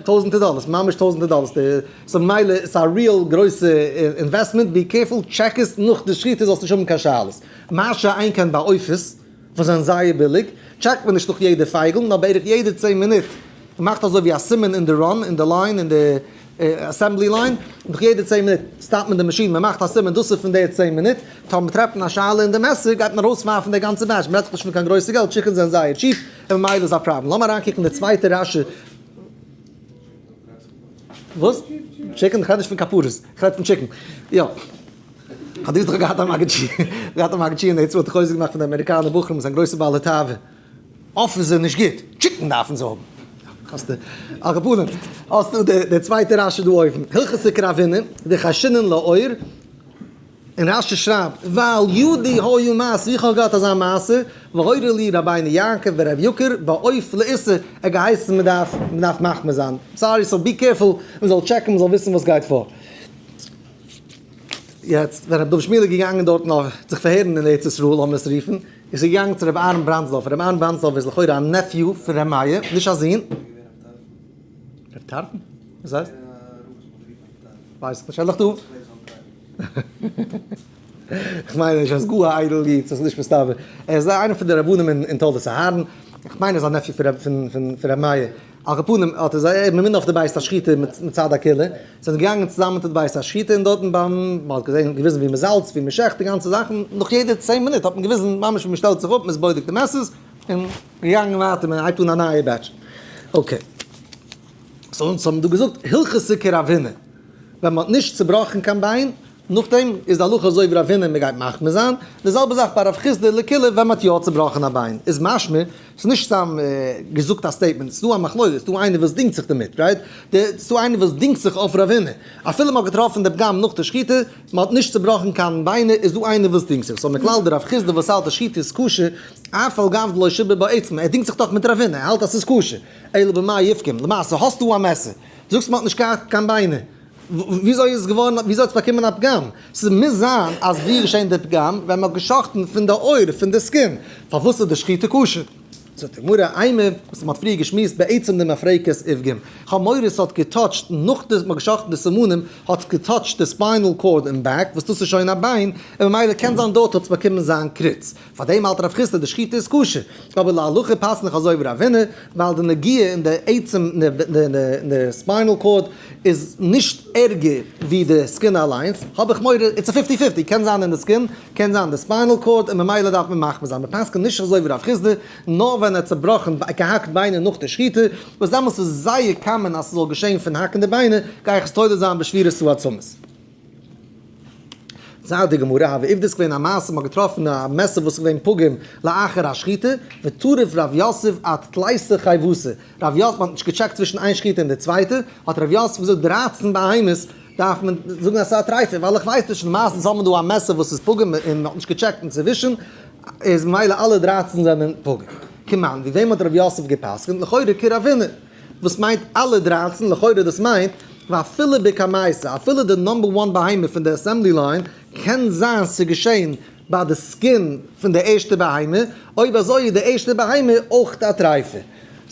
טויזענטער דאלערס, ממש טויזענטער דאלערס, די, so ממילא איז א real גרויסע investment, be careful, check עס נאך די שחיטה זאלסט נישט האבן קיין שאלות. מה שאין כן ביי עופות, וואס זענען זייער ביליג, check ט מען נישט נאך יעדע פייגל, נאר בערך יעדע 10 מינוט, מ'מאכט אזוי ווי א סימן אין די run, אין די line, אין די assembly line, נאך יעדע 10 מינוט stop ט מען די מאשין, מען מאכט א סימן, דאס איז פון די 10 מינוט, טאמער טרעפט מען א שאלה אין די מעסער, גייט מען ארויסווארפן די גאנצע batch, מען רעדט זיך נישט פון קיין גרויסע געלט, chickens זענען זייער cheap, און ממילא איז א פראבלעם. לאמיר אריינקוקן די צווייטע רש"י. וואס? Chicken? איך רעד נישט פון כפרות, איך רעד פון chicken. יא. האט דאס דאך געהאט א מגיד שיעור, געהאט א מגיד שיעור אין ארץ ישראל האט חוזק געמאכט פון די אמעריקאנער בחורים וואס זענען גרויסע בעלי תאווה. עוף איז נישט גוט, chicken דארפן זיי האבן. האסטו, על כל פנים, האסטו די צווייטע רש"י דא אויבן, הלכתא כרב הונא, דחיישינן לעור, און רש"י שרייבט, ווייל ידי היו מעשה, איך האב געהאט אזא מעשה, והורה לי רבינו יעקב ברב יקר, בעוף לאיסור, ער האט געהייסן מען דארף, מען דארף מחמיר זיין. Sorry, so be careful, מען זאל check ן, מען זאל וויסן וואס גייט פאר. יעצט, ווען רבי דוד שמואל איז געגאנגען דארטן אויף זיך פארהערן אין ארץ ישראל, לאמיר עס רופן, איז ער געגאנגען צו רבי אהרן בראנדסדארפער, רבי אהרן בראנדסדארפער איז לכאורה א nephew פון רבי מאיר, נישט א זון. רבי טרפון? וואס הייסט? ווייס איך נישט, ער איז דאך דא. איך מיין נישט, ער איז גאר א איידל איד, ס'איז נישט מסתבר. ער איז איינער פון די רבנים אין תולדות אהרן, איך מיין ער איז א nephew פון רבי מאיר. על כל פנים האט ער זיי ממונה אויף די בית השחיטה מצד הקהילה, זיי זענען געגאנגען צוזאמען צו די בית השחיטה און דארטן ביים, מען האט געזען געוויזן ווי מען זאלצט ווי מען שעכט די גאנצע זאכן, נאך יעדע 10 מינוט האט מען געוויזן ממש ווי מען שטעלט זיך אפ, מען איז בודק די מעסערס, און געגאנגען ווייטער, מען הייבט אן א נייע batch. Okay. So אונז האבן דא געזאגט הלכתא כרב הונא, ווען מען האט נישט צובראכן קיין ביין, נאכדעם איז די הלכה אזוי ווי רב הונא מען גייט מחמיר זיין, די זעלבע זאך ביי רב חסדא לקולא ווען מען האט יא צובראכן א ביין, איז משמע ס'איז נישט סתם געזאגט א statement, ס'איז דא א מחלוקת, ס'איז דא איינער וואס דינגט זיך דערמיט, right? ס'איז דא איינער וואס דינגט זיך אויף רב הונא, אפילו מען האט געטראפן די פגם נאך די שחיטה, מען האט נישט צובראכן קיין ביינער, איז דא איינער וואס דינגט זיך, so מכלל דרב חסדא וואס האלט אז שחיטה איז כשר, אף על גב דלא שיבר בעצם, ער דינגט זיך דאך מיט רב הונא, ער האלט אז ס'איז כשר, אלא במאי איפכא, למעשה האסטו א מעסער, זאגסט מען האט נישט געהאקט קיין ביינער. וויאזוי איז עס געווארן, וויאזוי האט עס באקומען א פגם? ס'מוז זיין אז ווי איז געשען די פגם? ווען מ'האט געשאכטן פון די עור, פון די skin. פארוואס איז די שחיטה כשר? זאגט די גמרא, אימא, וואס מ'האט פריער געשמועסט בעצם די מפרקת איפגום. כ'האב מורא ס'האט גע touch ט נאך די מ'האט געשאכטן די סימנים, האט עס גע touch ט די spinal cord אין back, וואס דאס איז שוין א ביין, און ממילא קען זיין דארט האט עס באקומען זיין קריץ. פאר דעם האלט רב חסדא די שחיטה איז כשר, אבער להלכה פסק'ן איך אזוי ווי רב הונא, ווייל די נגיעה אין די עצם אין די spinal cord איז נישט ערגער ווי די skin אליינס, האב איך מורא, it's a fifty fifty, קען זיין אין די skin, קען זיין די spinal cord, און ממילא דארף מען מחמיר זיין, מען פסק'נט נישט אזוי ווי רב חסדא, נאר ווען ער האט צובראכן, געהאקט ביינער נאך די שחיטה, וואס דעמאלס איז זייער common אז ס'זאל געשען פון האקן די ביינער, גיי איך עס תולה זיין בשבירת העצמות. זאגט די גמרא, הוה עובדא איז געווען א מעשה, מ'האט געטראפן א מעסער וואס איז געווען פגום לאחר השחיטה, וטריף רב יוסף עד תליסר חייבותא, רב יוסף, מ'האט נישט געטשעקט צווישן איין שחיטה און די צווייטע, האט רב יוסף געזאגט 13 בהמות דארף מען זאגן אז ס'איז א טריפה, ווייל איך ווייס נישט, למעשה האט מען דא א מעסער וואס איז פגום און מ'האט נישט געטשעקט אינצווישן, איז ממילא אלע 13 זענען פגום. כמאן, ווי וועם האט רב יוסף גע'פסק'נט? לכאורה כרב הונא. וואס מיינט אלע 13? לכאורה דאס מיינט ואפילו בקמייתא, אפילו די number one בהמה פון די assembly line, קען זיין ס'איז געשען ביי די skin פון די ערשטע בהמה, אויב אזוי איז די ערשטע בהמה אויך א טרייפה.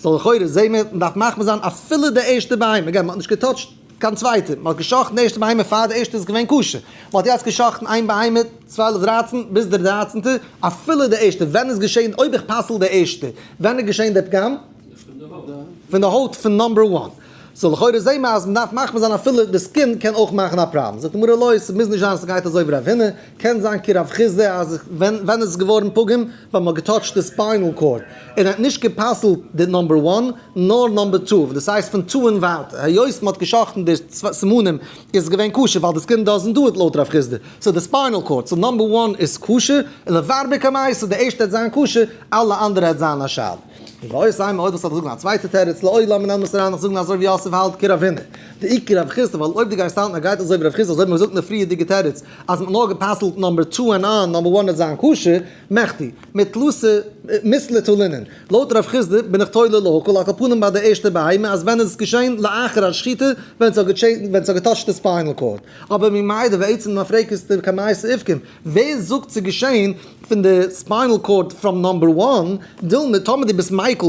So לכאורה זעהן מיר מ'דארף מחמיר זיין אפילו די ערשטע בהמה, again מ'האט נישט גע touch ט קיין צווייטע, מ'האט גע'שחט'ן די ערשטע בהמה פאר די ערשטע איז געווען כשר, מ'האט יעצט גע'שחט'ן איין בהמה 12 13 ביז די דרייצענטע, אפילו די ערשטע, ווען איז געשען, אויב איך פסל די ערשטע, ווען איז געשען די פגם? פון די הויט פון number one. So לכאורה זעהן מיר אז מ'דארף מחמיר זיין אפילו די skin קען אויך מאכן א פראבלעם. זאגט די גמרא לא, ס'מוז נישט זיין אז ס'גייט אזוי ווי רב הונא, קען זיין כרב חסדא אז ווען ווען איז עס געווארן פגום? ווען מ'האט געטאטשט די spinal cord און ער האט נישט גע'פסל'ט די number one נאר number two, דאס הייסט פון two און ווייטער, היות מ'האט גע'שחט'ן די סימנים איז עס געווען כשר ווייל די skin doesn't do it לויט רב חסדא, so די spinal cord, so number one איז כשר, און לברבי קמייתא די ערשטע העט זיין כשר, אלע אנדערע העט זיין א שאלה. און ואיתימא אויב וואס זאל איך זאגן א צווייטע תירוץ לעולם און אמת אריין איך זאגן אזוי ווי יוסף האלט כרב הונא דאי כרב חסדא ווייל אויב דו גייסט האלטן ער גייט אזוי ווי רב חסדא אזוי האט מען געזאגט אין די פריערדיגע תירוץ אז מ'האט נאר גע'פסל'ט number two and on number one וועט זיין כשר, מכדי, מתלתא מיתלא תלינן. לויט רב חסדא בין איך תולה להקל על כל פנים ביי די ערשטע בהמה אז ווען איז עס געשען לאחר השחיטה ווען ס'האט געטאטשט די spinal cord. אבער ממאי דבעצם מפרקת דקמייתא אופקים, ווער זאגט ס'איז געשען פון די spinal cord from number one, דילמא טאמער דו ביסט מיקל,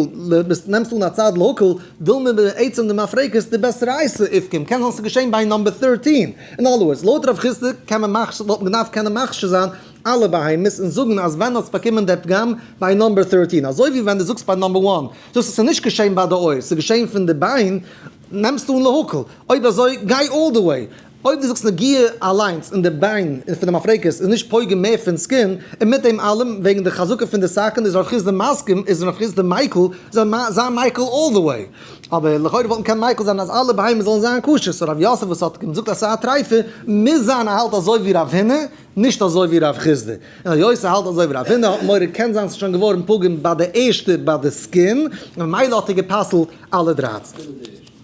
ביסט נעמסט אן א צד להקל, דילמא בעצם די מפרקת דבתרייתא אופקים, קען זיין ס'איז געשען ביי number 13. אין other words, לויט רב חסדא קען מען מכשיר, וואלט מען געדארפט קענען מכשיר זיין אלע בהמות און זאגן אז ווען האסט באקומען די פגם ביי number 13, אזוי ווי ווען דו זאגסט ביי number one, זאגסטו ס'איז נישט געשען ביי די עור, ס'איז געשען פון די ביין, נעמסטו אן להקל, אויב אזוי גיי all the way, אויב דו זאגסט נגיעה אליינס אין די ביין פון די מפרקת איז נישט פוגם מער פון skin, און מיט דעם אלעם וועגן די חזקה פון די סכין איז רב חסדא מסכים, איז רב חסדא מיקל, זיי מיקל all the way. אבער לכאורה וואלט מען קענען מיקל זיין אז אלע בהמות זאלן זיין כשר, so רב יוסף וואס האט געזאגט אז ס'איז א טריפה, מוז זיין ער האלט אזוי ווי רב הונא, נישט אזוי ווי רב חסדא. און היות ער האלט אזוי ווי רב הונא האט מורא קען זיין ס'איז שוין געווארן פגום ביי די ערשטע ביי די skin, ממילא האט ער גע'פסל'ט אלע 13.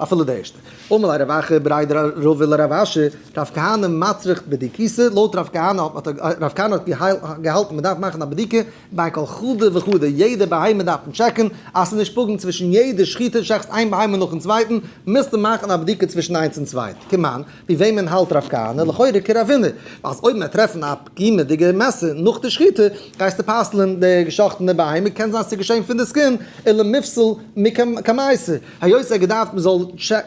אפילו די ערשטע. אמר ליה רב אחא בריה דרבא לרב אשי, רב כהנא מצריך בדיקתא, לויט רב כהנא האט רב כהנא האט געהאלטן מען דארף מאכן א בדיקה ביי כל חדא וחדא, יעדע בהמה דארף מען טשעקן אז ס'איז נישט פגום צווישן יעדע שחיטה, שעכטסט איין בהמה נאכן צווייטן, מוזטו מאכן א בדיקה צווישן איינס און צווייט, כמאן, ווי וועמען האלט רב כהנא? לכאורה כרב הונא, אז אויב מען טרעפן א פגימה'דיגע מעסער נאך די שחיטה, גייסטו פסל'ען די געשאכטענע בהמה, קען זיין ס'איז געשען פון די skin, ולמיפסל מקמייתא, היות ער האט געדארפט מען זאל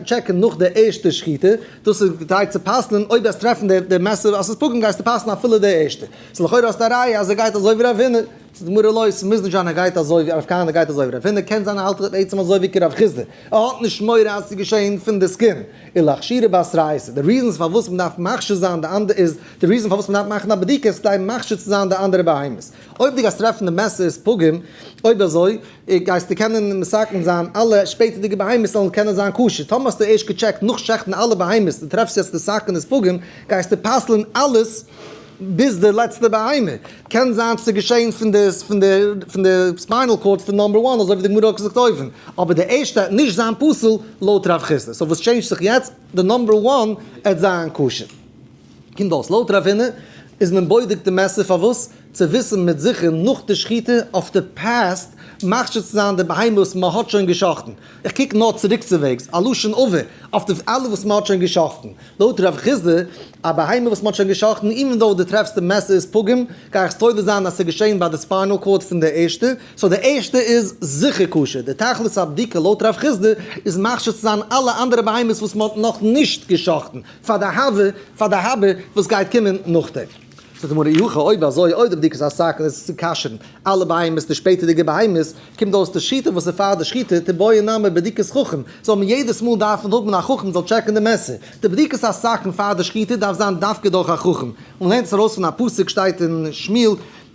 טשעקן נאך די ערשטע שחיטה, דאס איז כדי צו פסל'ען, אויב וועסט טרעפן די מעסער אז ס'איז פגום גייסטו פסל'ען אפילו די ערשטע. so לכאורה האסטו א ראיה אז ער גייט אזוי ווי רב הונא. זאגט די גמרא לא, ס'מוז נישט זיין ער גייט אזוי ווי רב כהנא גייט אזוי ווי רב הונא, קען זיין ער האלט בעצם אזוי ווי כרב חסדא, ער האט נישט מורא אז ס'איז געשען פון די skin, ולאכשורי בתרייתא, די reasons פארוואס מ'דארף מכשיר זיין די אנדערע איז, די reason פארוואס מ'דארף מאכן א בדיקה איז כדי מכשיר צו זיין די אנדערע בהמות. אויב דו גייסט טרעפן די מעסער איז פגום, אויב אזוי גייסטו קענען מתקן זיין אלע שפעטערדיגע בהמות זאלן קענען זיין כשר, טאמער האסטו ערשט געטשעקט נאך שעכטן אלע בהמות און טרעפסט יעצט די סכין איז פגום, גייסטו פסל'ן אלעס ביז די לעצטע בהמה. קען זיין ס'איז געשען פון די פון די פון די spinal cord פון number one אזוי ווי די גמרא האט געזאגט אויבן, אבער די ערשטע העט נישט זיין פסול לויט רב חסדא, so וואס טשעינדזשט זיך יעצט? די number one העט זיין כשר. קומט אויס לויט רב הונא איז מען בודק די מעסער פארוואס? צו וויסן מיט זיכער נאך די שחיטה אויף די past מכשיר צו זיין די בהמה וואס מען האט שוין גע'שחט'ן, איך קוק נאר צוריקצוועגס, א לשון עבר, אויף די אלע וואס מען האט שוין גע'שחט'ן. לויט רב חסדא, א בהמה וואס מען האט שוין גע'שחט'ן, even though דו טרעפסט די מעסער איז פגום, גיי איך תולה זיין אז ס'איז געשען ביי די spinal cord פון די ערשטע, so די ערשטע איז זיכער כשר. די תכלית הבדיקה לויט רב חסדא איז מכשיר צו זיין אלע אנדערע בהמות וואס מען האט נאך נישט גע'שחט'ן, פאר די הווה, פאר די הבא וואס גייט קומען נאכדעם. זאגט די גמרא, אי הכי אויב אזוי אויב די בדיקת הסכין איז צו כשר'ן אלע בהמות די שפעטערדיגע בהמות, קומט אויס די שחיטה וואס איז פאר די שחיטה תיבעי נמי בדיקת חכם, זאל מען יעדעס מאל דארפן האבן א חכם זאל טשעקן די מעסער, די בדיקת הסכין פאר די שחיטה דארף זיין דווקא דורך א חכם, און לערנט עס ארויס פון א פסוק שטייט אין שמואל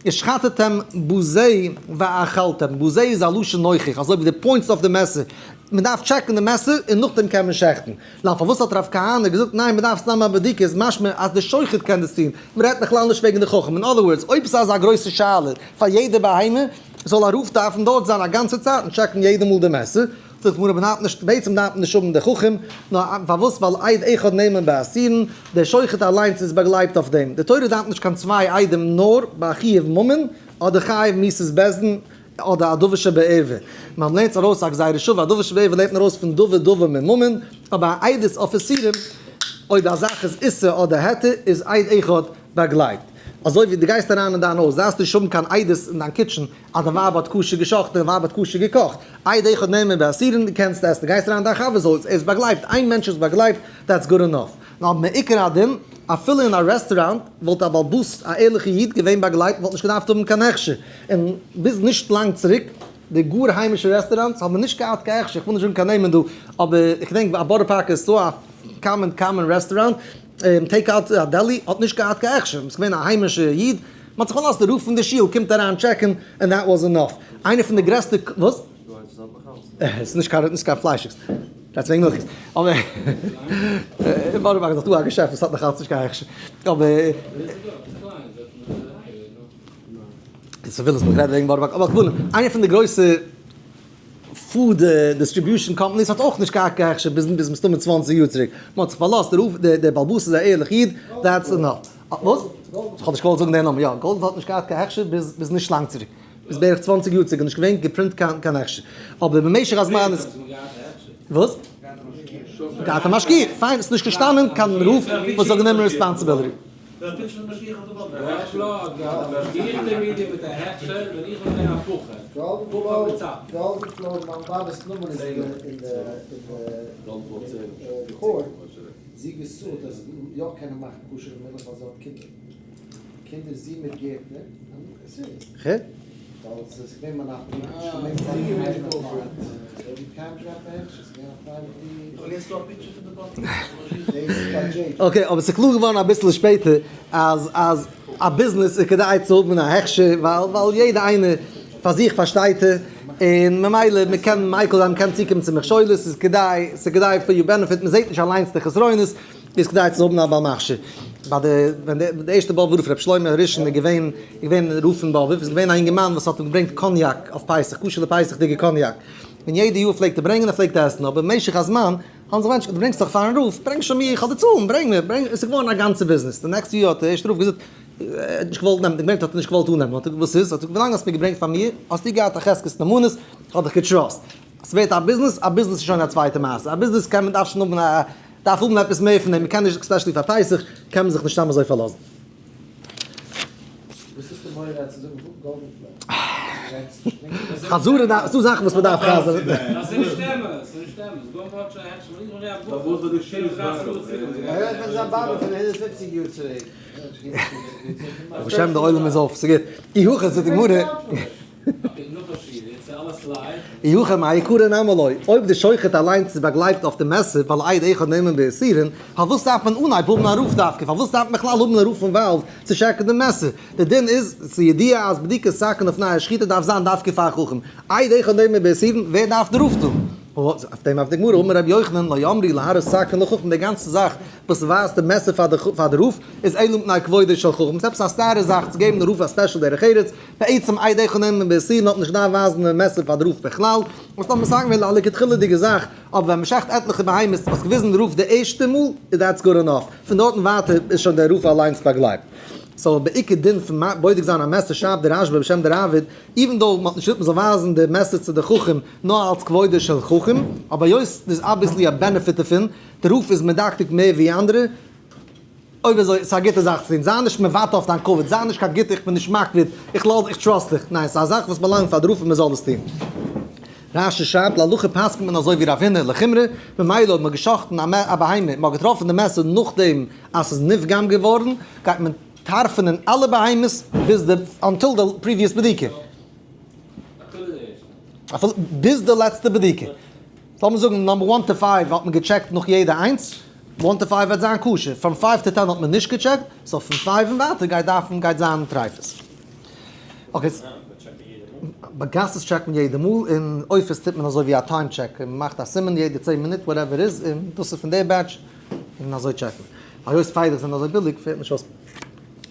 ושחטתם בזה ואכלתם, בזה איז א לשון נוכח, אזוי ווי די points אויף די מעסער, מען דארף טשעקן די מעסער און נאכדעם קען מען שעכטן. נאר פארוואס האט רב כהנא געזאגט ניין מען דארף סתם א בדיקה איז משמע אז די שוחט קען דאס טון, מען רעדט בכלל נישט וועגן די חכם, אין other words אויב סאיז אזא גרויסע שאלה פאר יעדע בהמה זאל א רב דארפן דארט זיין א גאנצע צייט און טשעקן יעדע מאל די מעסער, זאגט די גמרא מען דארף נישט בעצם דארף מען נישט האבן די חכם, נאר פארוואס ווייל עד אחד נאמן באיסורין, דער שוחט אליינס איז באגלייבט אויף דעם, די תורה דארף נישט קיין צוויי עדים נאר ביי חיוב ממון אדער חיוב מיתת בית דין, אדער א דבר שבערווה. מען לערנט ארויס א גזירה שווה, א דבר שבערווה לערנט מען ארויס פון דבר דבר ממון, אבער א עדות אויף איסורים, אויב א זאך איז איסור אדער היתר, איז עד אחד באגלייבט. אזוי ווי דו גייסט אריין אין דיין הויז, דארפסטו נישט האבן קיין עדות אין דיין kitchen אז דיין ווייב האט כשר געשאכטן, דיין ווייב האט כשר געקאכט. עד אחד נאמן באיסורין, דו קענסט עסן. דו גייסט אריין אין דיין חבר'ס הויז, ער איז באגלייבט, איין מענטש איז באגלייבט, that's good enough. נאר מעיקר הדין, אפילו אין א רעסטוראנט וואלט א בעל הבית, א ערליכע איד, געווען באגלייבט, וואלט נישט געדארפט האבן קיין הכשר. און ביז נישט לאנג צוריק. די גאר היימישע restaurants האבן נישט געהאט קיין הכשר, איך וויל נישט זאגן קיין נעמען דא, אבער איך געדענק א בארא פארק איז דא א common common restaurant, take out א deli האט נישט געהאט קיין הכשר, ס'איז געווען א היימישע איד, מ'האט זיך פארלאזט די רב פון די שול קומט אריין טשעקן and that was enough. איינע פון די גרעסטע, וואס? ס'איז נישט קיין נישט קיין פליישיגס. רעדסט וועגן מילכיגס. אבער אין בארא פארק איז דאך דא א געשעפט וואס האט נאך אלץ נישט קיין הכשר. אבער. ס'איז וויליאמסבורג, כ'רעד וועגן בארא פארק. אבער על כל פנים, איינע פון די גרויסע food distribution companies האט אויך נישט געהאט קיין הכשר ביז ביז מסתמא 20 יאר צוריק. מ'האט זיך פארלאזט, דער רב, דער בעל הבית איז א ערליך איד, that's enough. וואס? כ'האב נישט געוואלט זאגן דער נאמען. יא, גאלדען האט נישט געהאט קיין הכשר ביז ביז נישט לאנג צוריק. ביז בערך 20 יאר צוריק איז נישט געווען געפרינט קיין קיין הכשר. אבער במשך הזמן איז. וואס? געהאט א משגיח. פיין, ס'איז נישט געשטאנען קיין רב וואס זאל גענומען responsibility. Okay, אבער ס'איז קלאר געווארן אביסל שפעטער אז אז א ביזנעס איז כדאי צו האבן א הכשר ווייל ווייל יעדע איינער פאר זיך פארשטייט ער און ממילא מ'קען מיקל זיין מ'קען צוקומען צו מכשולות ס'איז כדאי ס'איז כדאי for your benefit מ'זעט נישט אליינס די חסרונות איז כדאי צו האבן א בעל מכשיר. ביי די ווען די די ערשטע באבובער רב ר' שלמה הראשון איז געווען איז געווען רב פון באבוב איז געווען א אינגערמאן וואס האט אים געברענגט קאניאק אויף פסח כשר'ע פסח'דיגע קאניאק און יעדע יאר פלעגט ער ברענגען ער פלעגט עסן אבער במשך הזמן האבן זיך מענטשן, דו ברענגסט דאך פארן רב, ברענג שוין מיר, איך האב דיר צאלן, ברענג מיר, ברענג, עס איז געווארן א גאנצע ביזנעס, די next יאר האט דער ערשטער רב געזאגט, ער האט נישט געוואלט נעמען, געברענגט האט ער נישט געוואלט אננעמען, האט ער, וואס איז, האט ער, ווילאנג האסט מיר געברענגט פאר מיר, האסטו געהאט א חזקת נאמנות, איך האב דיך געטראסט, עס ווערט א ביזנעס, א ביזנעס איז שוין א צווייטע מעשה, א ביזנעס קען מען, דארף שוין האבן א, דארף האבן עפעס מער פון דעם, מען קען נישט, especially פאר פסח, קען מען זיך נישט סתם אזוי פארלאזן. וואס איז די מורא צו זאגן גאלדען פלאו? חזרה דארף, ס'דא זאכן וואס מ'דארף חזר'ן. ברוך השם די עולם איז אויף, ס'גוט. אי הכי זאגט די גמרא. אי הכי מאי קרא נמי לא, אויב די שוחט אליינס איז באגלייבט אויף די מעסער ווייל עד אחד נאמן באיסורין, פארוואס דארף מען אנהייב האבן א רב דווקא? פארוואס דארף מען בכלל האבן א רב פון וואלד צו טשעקן די מעסער? די דין איז, ס'איז ידוע אז בדיקת סכין לפני השחיטה דארף זיין דווקא פאר חכם. עד אחד נאמן באיסורין, ווער דארף די רב דא? אויף דעם אויף די גמרא אמר רבי יוחנן לא אמרו להראות סכין לחכם די גאנצע זאך וואס ווייזט די מעסער פאר די רב איז אלא מפני כבודו של חכם, ס'איז עפעס א סתירה זאך צו געבן די רב א special דרך ארץ, בעצם עד אחד נאמן באיסורין האט נישט געדארפט ווייזן די מעסער פאר די רב בכלל, וואס לאמיר זאגן ווען א לכתחילה'דיגע זאך, אבער ווען מ'שחט עטליכע בהמות האסט געוויזן די רב די ערשטע מאל איז that's good enough, פון דארטן ווייטער איז שוין דער רב אליינס באגלייבט. so בעיקר דין פון בודק זיין א מעסער שרייבט דער רשב"א בשם דער ראב"ד, even though מ'האט נישט געזאגט מ'זאל ווייזן די מעסער צו די חכם נאר אלץ כבודו של חכם, אבער היות ס'איז obviously א benefit דערפון, די רב איז מדקדק מער ווי אנדערע, אויב אזוי, ס'איז א גוטע זאך צו טון. זיי נישט מוותר אויף דיין כבוד, זיי נישט קיין גוטע איך בין נישט מקפיד, איך לאז, איך trust דיך. ניין, ס'איז א זאך וואס באלאנגט פאר די רב און מ'זאל עס טון. רש"י שרייבט, להלכה פסק'נט מען אזוי ווי רב הונא לחומרא, ממילא אויב מ'האט גע'שחט'ן א בהמה און מ'האט געטראפן די מעסער נאכדעם אז ס'איז נפגם געווארן, גייט מען טרפ'ענען אלע בהמות ביז די, until די previous בדיקה. אפילו ביז די לעצטע בדיקה. לאמיר זאגן number one to five האט מען געטשעקט נאך יעדע איינס, one to five וועט זיין כשר, פון five to 10 האט מען נישט געטשעקט, so פון five און ווייטער גייט דארפן גייט זיין טרייפות. okay, ביי גסות טשעקט מען יעדע מאל, און עופות טוט מען אזוי ווי א time check, מען מאכט א סימן יעדע 10 מינוט whatever איז, און דאס איז פון די batch, און אזוי טשעקט מען. היות פייגלעך זענען אזוי ביליג פעלט נישט אויס.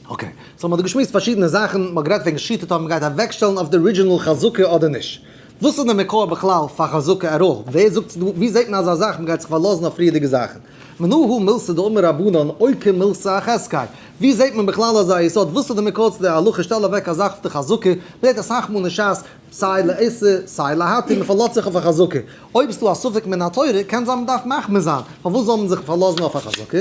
okay, so מען האט דא געשמועסט פארשידענע זאכן, מען האט גערעדט וועגן שחיטה אויב מען גייט אוועקשטעלן אויף די original חזקה אדער נישט. וואס איז די מקור בכלל פאר חזקה עראל? ווער זאגט, ווי זעט מען אזא זאך מען גייט זיך פארלאזן אויף פריערדיגע זאכן? מנא הא מילתא דאמר רבנן אוקי מילתא אחזקיה. ווי זעט מען בכלל אזא יסוד? וואס איז די מקור צו די הלכה שטעל אוועק א זאך אויף די חזקה? מען זעט אסאך מאל אין ש"ס סיי לעשה סיי להתיר מען פארלאזט זיך אויף א חזקה. אויב איז דא א ספק מן התורה קען זיין מען דארף מחמיר זיין. פארוואס זאל מען זיך פארלאזן אויף א חזקה?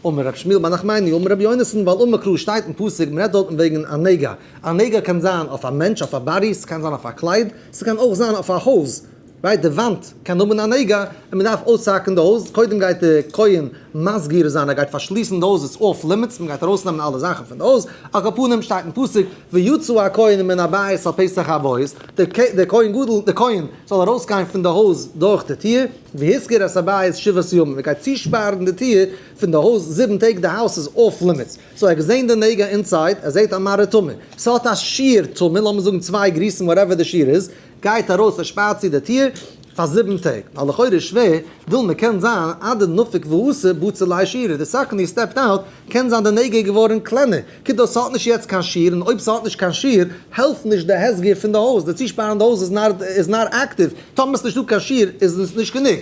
אמר רבי שמואל בר נחמני אמר רבי יונתן ווייל אמר קרא שטייט אין פסוק מ'רעדט דארטן וועגן א נגע, א נגע קען זיין אויף א מענטש אויף א body, ס'קען זיין אויף א קלייד, ס'קען אויך זיין אויף א הויז. Right, די וואנט קען האבן א נגע, און מען דארף אויסהאקן די הויז, קודם גייט די כהן מסגיר זיין, ער גייט פארשליסן די הויז, איז off limits, מען גייט ארויסנעמען אלע זאכן פון די הויז, על כל פנים שטייט אין פסוק, ויצא הכהן מן הבית על פתח הבית, דער כהן גדול, דער כהן, זאל ארויסגיין פון די הויז דורך די טיר, והסגיר את הבית שבעת ימים, מען גייט צושפארן די טיר פון די הויז 7 טעג, די הויז איז off limits. So ער האט געזען די נגע inside, ער זעט א מראה טומאה, ס'האט א שיעור טומאה, לאמיר זאגן צוויי גריסן, whatever די שיעור איז, גייט ארויס, ער שפארט צו די טיר פאר 7 טעג. ווייל לכאורה איז שווער, וויל מען קען זיין, אדנפיק ואתא בצר ליה שיעורא. The second he stepped out, קען זיין די נגע געווארן קלענער. קומט אויס ס'האט נישט יעצט קיין שיעור, און אויב ס'האט נישט קיין שיעור, העלפט נישט די הסגר פון די הויז. די צושפארן די הויז איז not active. טאמער ס'נישט דא קיין שיעור, איז עס נישט גענוג.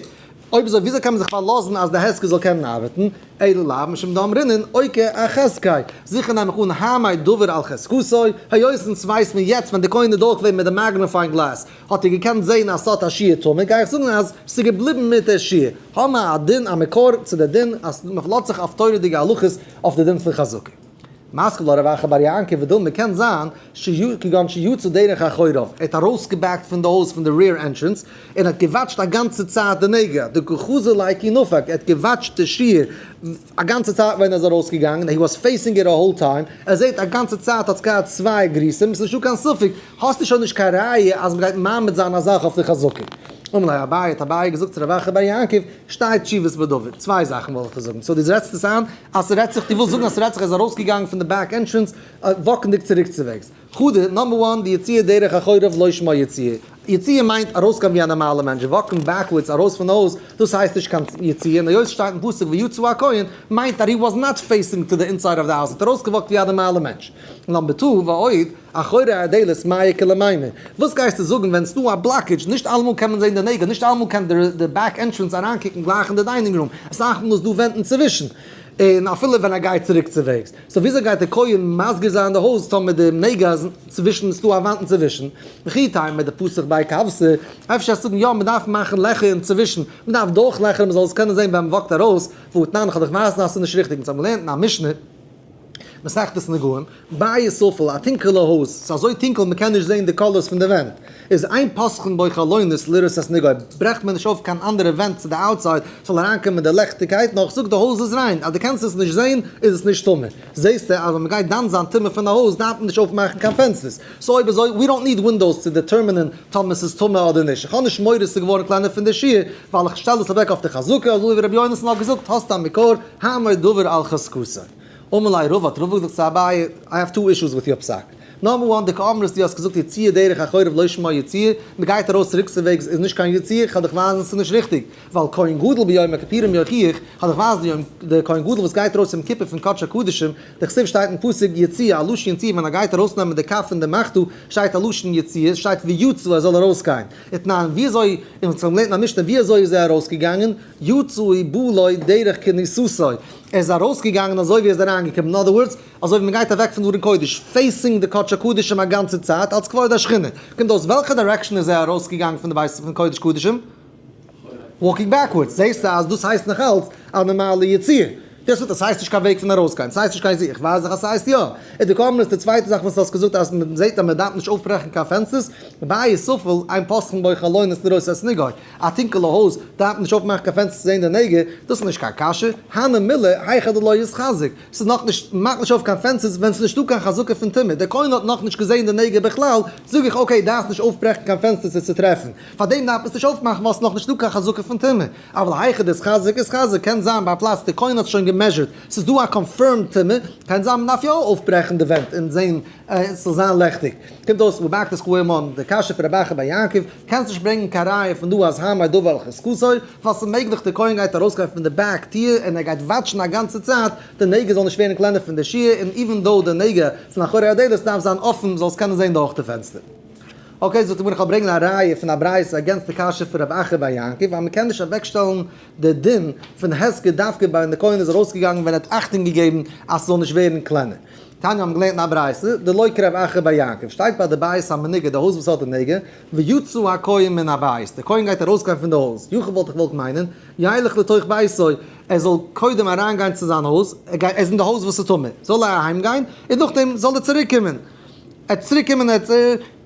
אויב אזוי, וויאזוי קען מען זיך פארלאזן אז די הסגר זאל קענען ארבעטן? אלא לאו משום דאמרינן אוקי אחזקיה. זיכער נעם איך אן העמד דבר על חזקתו, היות אונז ווייסט מען יעצט ווען די כהן איז דורך געווען מיט די magnifying glass, האט ער געקענט זען אז ס'האט א שיעור טומאה, גיי איך זאגן אז ס'איז געבליבן מיט די שיעור. האבן מיר א דין, א מקור צו די דין, אז מ'פארלאזט זיך אויף תורה'דיגע הלכות אויף די דין פון חזקה. מתקיף לה רב אחא בר יעקב ודילמא קען זיין כגון שיצא דרך אחוריו, ער האט ארויסגעבעקט פון די הויז פון די rear entrance און האט געוואטשט א גאנצע צייט די נגע, דקא חזי ליה כי נפק, ער האט געוואטשט די שיעור א גאנצע צייט ווען ער איז ארויסגעגאנגען, he was facing it a whole time, ער זעט א גאנצע צייט האט עס געהאט צוויי גריסים, עס איז נישטא קיין ספק, האסטו שוין נישט קיין ראיה אז מ'גייט מעמיד זיין א זאך אויף די חזקה. אמר ליה אביי, האט אביי געזאגט צו רב אחא בר יעקב, שתי תשובות בדבר, צוויי זאכן וואלט איך דיר זאגן, so דו רעדסט עס איין אז ס'רעדט זיך, דו ווילסט זאגן אז ס'רעדט זיך ער איז ארויסגעגאנגען פון די back entrance וואקנדיג צוריק צו וועגס. חדא, number one, די יציאה דרך אחוריו לא שמה יציאה. יציאה מיינט ארויסגיין ווי א נארמאלער מענטש, וואקן backwards ארויס פון הויז, דאס הייסט נישט קיין יציאה, און היות שטייט אין פסוק ויצא הכהן, מיינט אז he was not facing to the inside of the house, ער האט ארויסגעוואקט ווי א נארמאלער מענטש. Number two, ועוד, אחורי הדלת מאי איכא למימר. וואס גייסטו זאגן ווען ס'דא א blockage? נישט אלעמאל קען מען זען די נגע, נישט אלעמאל קען די back entrance אריינקוקן גלייך אין די dining room, אסאך מאל איז דא ווענט אינצווישן, און אפילו ווען ער גייט צוריק צו וועגס. So וויאזוי גייט דער כהן מסגיר זיין די הויז טאמער די נגע איז צווישן, ס'דא א וואנט אינצווישן? וכי תימא דפתח ביה כוותא, אפשר זאגן יא, מ'דארף מאכן לעכער אינצווישן, מ'דארף דורכלעכערן מ'זאל עס קענען זען ווען מ'וואקט ארויס, והתנן, כ'האב דיך ווייזן אז ס'איז נישט ריכטיג, אונז האבן געלערנט אין א משנה, מסכת נגעים, בית אפל, א טונקעלע הויז, ס'איז אזוי טונקל מ'קען נישט זען די colors פון די ווענט, איז אין פותחין בו חלונות לראות את נגעו, ברעכט מען נישט אויף קיין אנדערע ווענט צו די outside ס'זאל אריינקומען די לעכטיגקייט, נאר כ'זאג די הויז איז ריין, אז דו קענסט עס נישט זען איז עס נישט טמא. זעסטו אז ווען מ'גייט דן זיין טומאה פון א הויז דארף מען נישט אויפמאכן קיין פענסטערס, so אויב אזוי we don't need windows צו דעטערמינען טאמער ס'איז טמא אדער נישט, איך האב נישט מורא ס'איז געווארן קלענער פון די שיעור, ווייל איך שטעל עס אוועק אויף די חזקה, אזוי ווי רבי יונתן האט געזאגט האסט א מקור, העמד דבר על חזקתו. אמר ליה רבא, האט רבא געזאגט צו אביי, I have two issues with your פסק. Number one, דקאמרת דו האסט געזאגט יציאה דרך אחוריו לא שמה יציאה, מען גייט ארויס צוריק צו וועגס איז נישט קיין יציאה, כ'על דיך ווייזן ס'איז נישט ריכטיג, ווייל כהן גדול ביום הכפורים יוכיח, כ'על דיך ווייזן יום, דער כהן גדול וואס גייט ארויס יום כיפור פון קדש הקדשים, דכתיב שטייט אין פסוק יציאה, א לשון יציאה, ווען ער גייט ארויסנעמען די כף פון די מחתה, שטייט א לשון יציאה, שטייט ויצא ער זאל ארויסגיין. ותנן, ווי אזוי, און אונז האבן געלערנט אין א משנה, ווי אזוי איז ער ארויסגעגאנגען? יצא ובא לו דרך כניסתו, ער איז ארויסגעגאנגען אזוי ווי ער איז אריינגעקומען, in other words, אזוי ווי מען גייט אוועק פון ארון קודש, facing די קדש הקדשים א גאנצע צייט, אלס כבוד השכינה. קומט אויס, וועלכע direction איז ער ארויסגעגאנגען פון די בית פון קודש קדשים? Walking backwards. זעסטו אז דאס הייסט נאך אלץ א נארמאלע יציאה. דאס וואס דאס הייסט נישט קיין וועג פון ארויסגיין, עס הייסט נישט קיין יציאה, איך ווייס דאך אז ס'הייסט יא. און דקאמרת די צווייטע זאך וואס האסט געזאגט אז מען זעט אז מען דארף נישט אויפברעכן קיין פענסטערס, בית אפל, אין פותחין בו חלונות לראות את נגעו. א טונקעלע הויז דארף מען נישט אויפמאכן קיין פענסטער צו זען די נגע, דאס איז נישט קיין קשיא, הני מילי היכא דלא איתחזק, ס'איז נאכנישט, מאך נישט אויף קיין פענסטערס ווען ס'איז נישטא קיין חזקה פון טומאה, דער כהן האט נאכנישט געזען די נגע בכלל, זאג איך okay דארפסט נישט אויפברעכן קיין פענסטערס עס צו טרעפן, פארדעם דארף מען עס נישט אויפמאכן ווייל ס'איז נאכנישטא קיין חזקה פון טומאה, אבל היכא דאיתחזק איתחזק, קען זיין ביי א פלאץ דער כהן האט שוין געמעזשערט, ס'איז דא א confirmed טומאה, קען זיין מ'דארף יא אויפברעכן די ווענט און זען עס זאל זיין לעכטיג. קומט אויס we're back to square one, די קשיא פון רב אחא בר יעקב, קענסט נישט ברענגען קיין ראיה פון דא אז העמד דבר על חזקתו, ווייל ס'איז מעגליך די כהן גייט ארויסגיין פון די back טיר און ער גייט וואטשן א גאנצע צייט די נגע זאל נישט ווערן קלענער פון די שיעור, און even though די נגע פון אחורי הדלת דארף זיין אפן זאלסט קענען זען דורך די פענסטער. Okay, זאגט די גמרא, כ'וועל ברענגען א ראיה פון א ברייתא against די קשיא פון רב אחא בר יעקב, ווייל מ'קען נישט אוועקשטעלן די דין פון הסגר דווקא ביי ווען די כהן איז ארויסגעגאנגען ווען ער האט אכטונג געגעבן אז ס'זאל נישט ווערן קלענער. תניא האבן געלערנט אין א ברייתא, דלא כרב אחא בר יעקב, שטייט ביי די בית המנוגע, די הויז וואס האט די נגע, ויצא הכהן מן הבית, דער כהן גייט ארויסגיין פון די הויז, יכול וואלט איך געוואלט מיינען, ילך לתוך ביתו, ער זאל קודם אריינגיין צו זיין הויז, ער גייט, ער איז אין די הויז וואס איז טמא, זאל ער אהיימגיין, און נאכדעם זאל ער צוריק קומען, ער וועט צוריק קומען, ער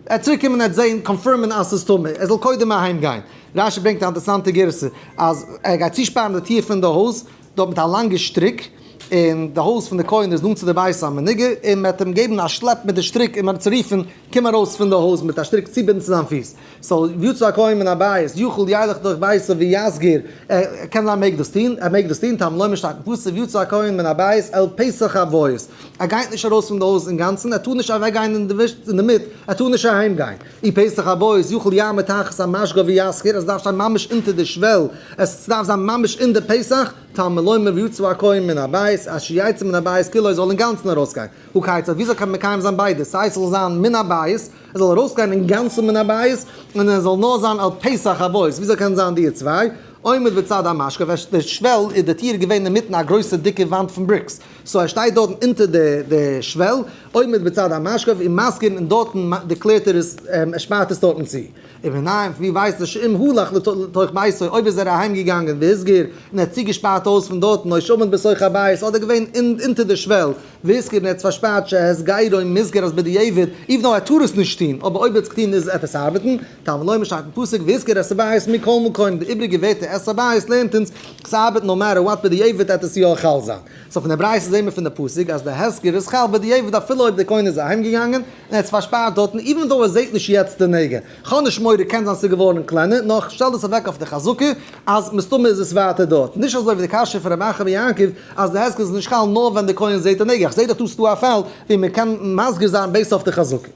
וועט צוריק קומען, ער וועט זען, קאנפירמען אז ס'איז טמא, ער זאל קודם אהיימגיין. רשי ברענגט א אינטערעסאנטע גירסא אז ער גייט צושפארן די טיר פון די הויז דארט מיט א לאנגע שטריק, און די הויז פון די כהן איז נאנט צו די בית המנוגע, און מען וועט אים געבן א שלעפ מיט די שטריק און מען וועט צורופן קום ארויס פון די הויז מיט א שטריק צובינדן צו זיין פיס. so ויצא הכהן מן הבית יכול ילך לתוך ביתו ויסגיר, ער קען זיין מעג דאס טון, ער מעג דאס טון, תלמוד לומר שטייט אין פסוק ויצא הכהן מן הבית אל פתח הבית, ער גייט נישט ארויס פון די הויז אינגאנצן, ער טאר נישט אוועק גיין אינדערמיט, ער טאר נישט אהיים גיין, אי פתח הבית יכול יעמוד תחת המשגה ויסגיר, עס דארף שטיין ממש אונטער די שוועל, עס דארף זיין ממש אין די פתח, תלמוד לומר ויצא הכהן מן הבית, אשר יצא מן הבית כולו זאל אינגאנצן ארויסגיין, הא כיצד, וויאזוי קען מען מקיים זיין ביידע, סיי עס זאל זיין מן הבית, ער זאל ארויסגיין אינגאנצן מן הבית, און ער זאל נאר זיין על פתח הבית, וויאזוי קען זיין די צוויי? עומד בצד המשקוף, ער די שוועל איז די טיר געווען אינמיטן א גרויסע דיקע וואנט פון bricks, so ער שטייט דארטן אונטער די די שוועל, עומד בצד המשקוף ומסגיר און דארטן דערקלערט ער עס, ער שפארט עס דארטן צו. ומנין, ווי ווייסט ער שאם הלך לתוך ביתו, אויב איז ער אהיים געגאנגען והסגיר, און ער האט צוגעשפארט הויז פון דארטן, או שעמד בתוך הבית, אדער געווען אונטער די שוועל, והסגיר און ער האט עס פארשפארט שהסגרו מוסגר אז בדיעבד, even though ער טאר עס נישט טון, אבער אויב ער האט עס געטון איז עפעס ארבעטן, תלמוד לומר שטייט אין פסוק והסגיר את הבית מכל מקום, די איבריגע ווערטער את הבית לערנט אונז ס'ארבעט no matter what בדיעבד עט עס יא חל זיין. so פון די ברייתא זעהן מיר פון די פסוק אז די הסגר איז חל בדיעבד אפילו אויב די כהן איז אהיים געגאנגען און ער האט עס פארשפארט דארטן even though ער זעהט נישט יעצט די נגע. כ'האב נישט מורא קען זיין ס'איז געווארן קלענער נאר כ'שטעל דאס אוועק אויף די חזקה אז מסתמא איז עס ווייטער דארט. נישט אזוי ווי די קשיא פון רבי אחא בר יעקב אז די הסגר איז נישט חל נאר ווען די כהן זעהט די נגע. כ'זעה דאך דא ס'דא א פאל ווי מ'קען מסגיר זיין based אויף די חזקה.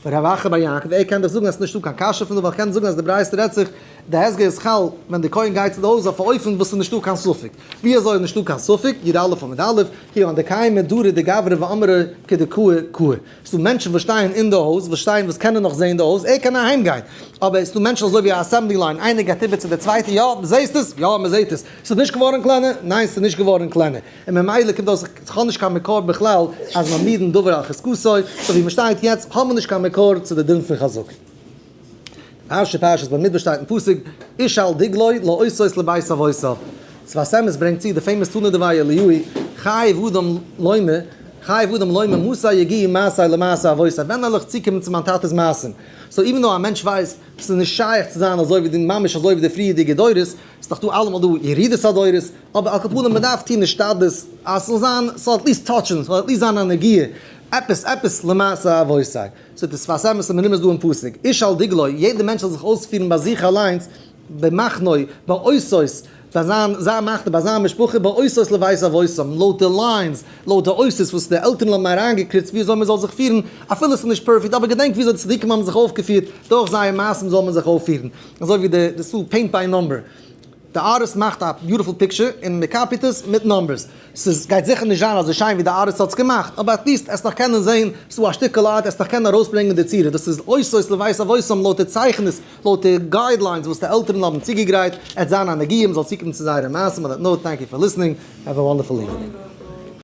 רב אחא בר יעקב, ער קען דאך זאגן אז ס'נישטא קיין קשיא פון דא, ווייל כ'קען זאגן אז די ברייתא רעדט זיך, די הסגר איז חל ווען די כהן גייט צו די הויז אויף א אופן וואס ס'איז נישטא קיין ספק. ווי אזוי איז נישטא קיין ספק? י א עמוד א', כיון דקיימי דרי דגברי ואמרי כדקאי קאי. ס'דא מענטשן וואס שטייען אין די הויז, וואס שטייען וואס קענען נאך זען די הויז, ער קען אהיים גיין. אבער ס'דא מענטשן אזוי ווי א assembly line, איינער גייט איבער צו די צווייטע, יא, זעסט עס? יא, מ'זעט עס. ס'איז נישט געווארן קלענער? ניין, ס'איז נישט געווארן קלענער. און ממילא קומט אויס איך האב נישט קיין מקור בכלל אז מעמידין דבר על חזקתו, so ווי מ'שטייט יעצט האבן מיר נישט קיין מקור צו די דין פון חזקה. פרשה פרשת במדבר שטייט אין פסוק איש על דגלו לאותות לבית אבותיו. שפת אמת ברענגט צו די famous תנא דבי אליהו חייב אדם לומר חייב אדם לומר מתי יגיעו מעשי למעשה אבותי ווען וועל איך צוקומען צו מיין טאטע'ס מעשים. so even though א מענטש ווייסט ס'איז נישט שייך צו זיין אזוי ווי די ממש אזוי ווי די פריערדיגע דורות, ס'איז דאך דא אלעמאל דא ירידת הדורות, אבער על כל פנים מ'דארף טון השתדלות אז ס'זאל זיין, ס'זאל at least touch ן, ס'זאל at least זיין א נגיעה, עפעס, עפעס למעשה אבותי. so די שפת אמת איז מרומז דא אין פסוק, איש על דגלו, יעדער מענטש זאל זיך אויספירן ביי זיך אליינס, במחנו, באותות, ביי זיין זיין מחנה, ביי זיין משפחה, באותות לבית אבותם, לויט די lines, לויט די אותות וואס די עלטערן האבן אריינגעקריצט ווי אזוי מ'זאל זיך פירן, אפילו ס'איז נישט perfect, אבער געדענק ווי אזוי די צדיקים האבן זיך אויפגעפירט, דורך זייער מעשים זאל מען זיך אויפפירן. אזוי ווי די די סו paint by number. די ארטיסט מאכט א beautiful picture און מען copy ט עס מיט numbers. ס'איז גייט זיכער נישט זיין אזוי שיין ווי די ארטיסט האט עס געמאכט, אבער at least עסט נאך קענען זעהן ס'דא א שטיקל art, עסט נאך קענען ארויסברענגען די צורה. דאס איז אותות לבית אבותם לויט די צייכענעס, לויט די guidelines וואס די עלטערן האבן צוגעגרייט, עט זיין א נגיעה מ'זאל צוקומען צו זייערע מעשים. On that note, thank you for listening, have a wonderful evening.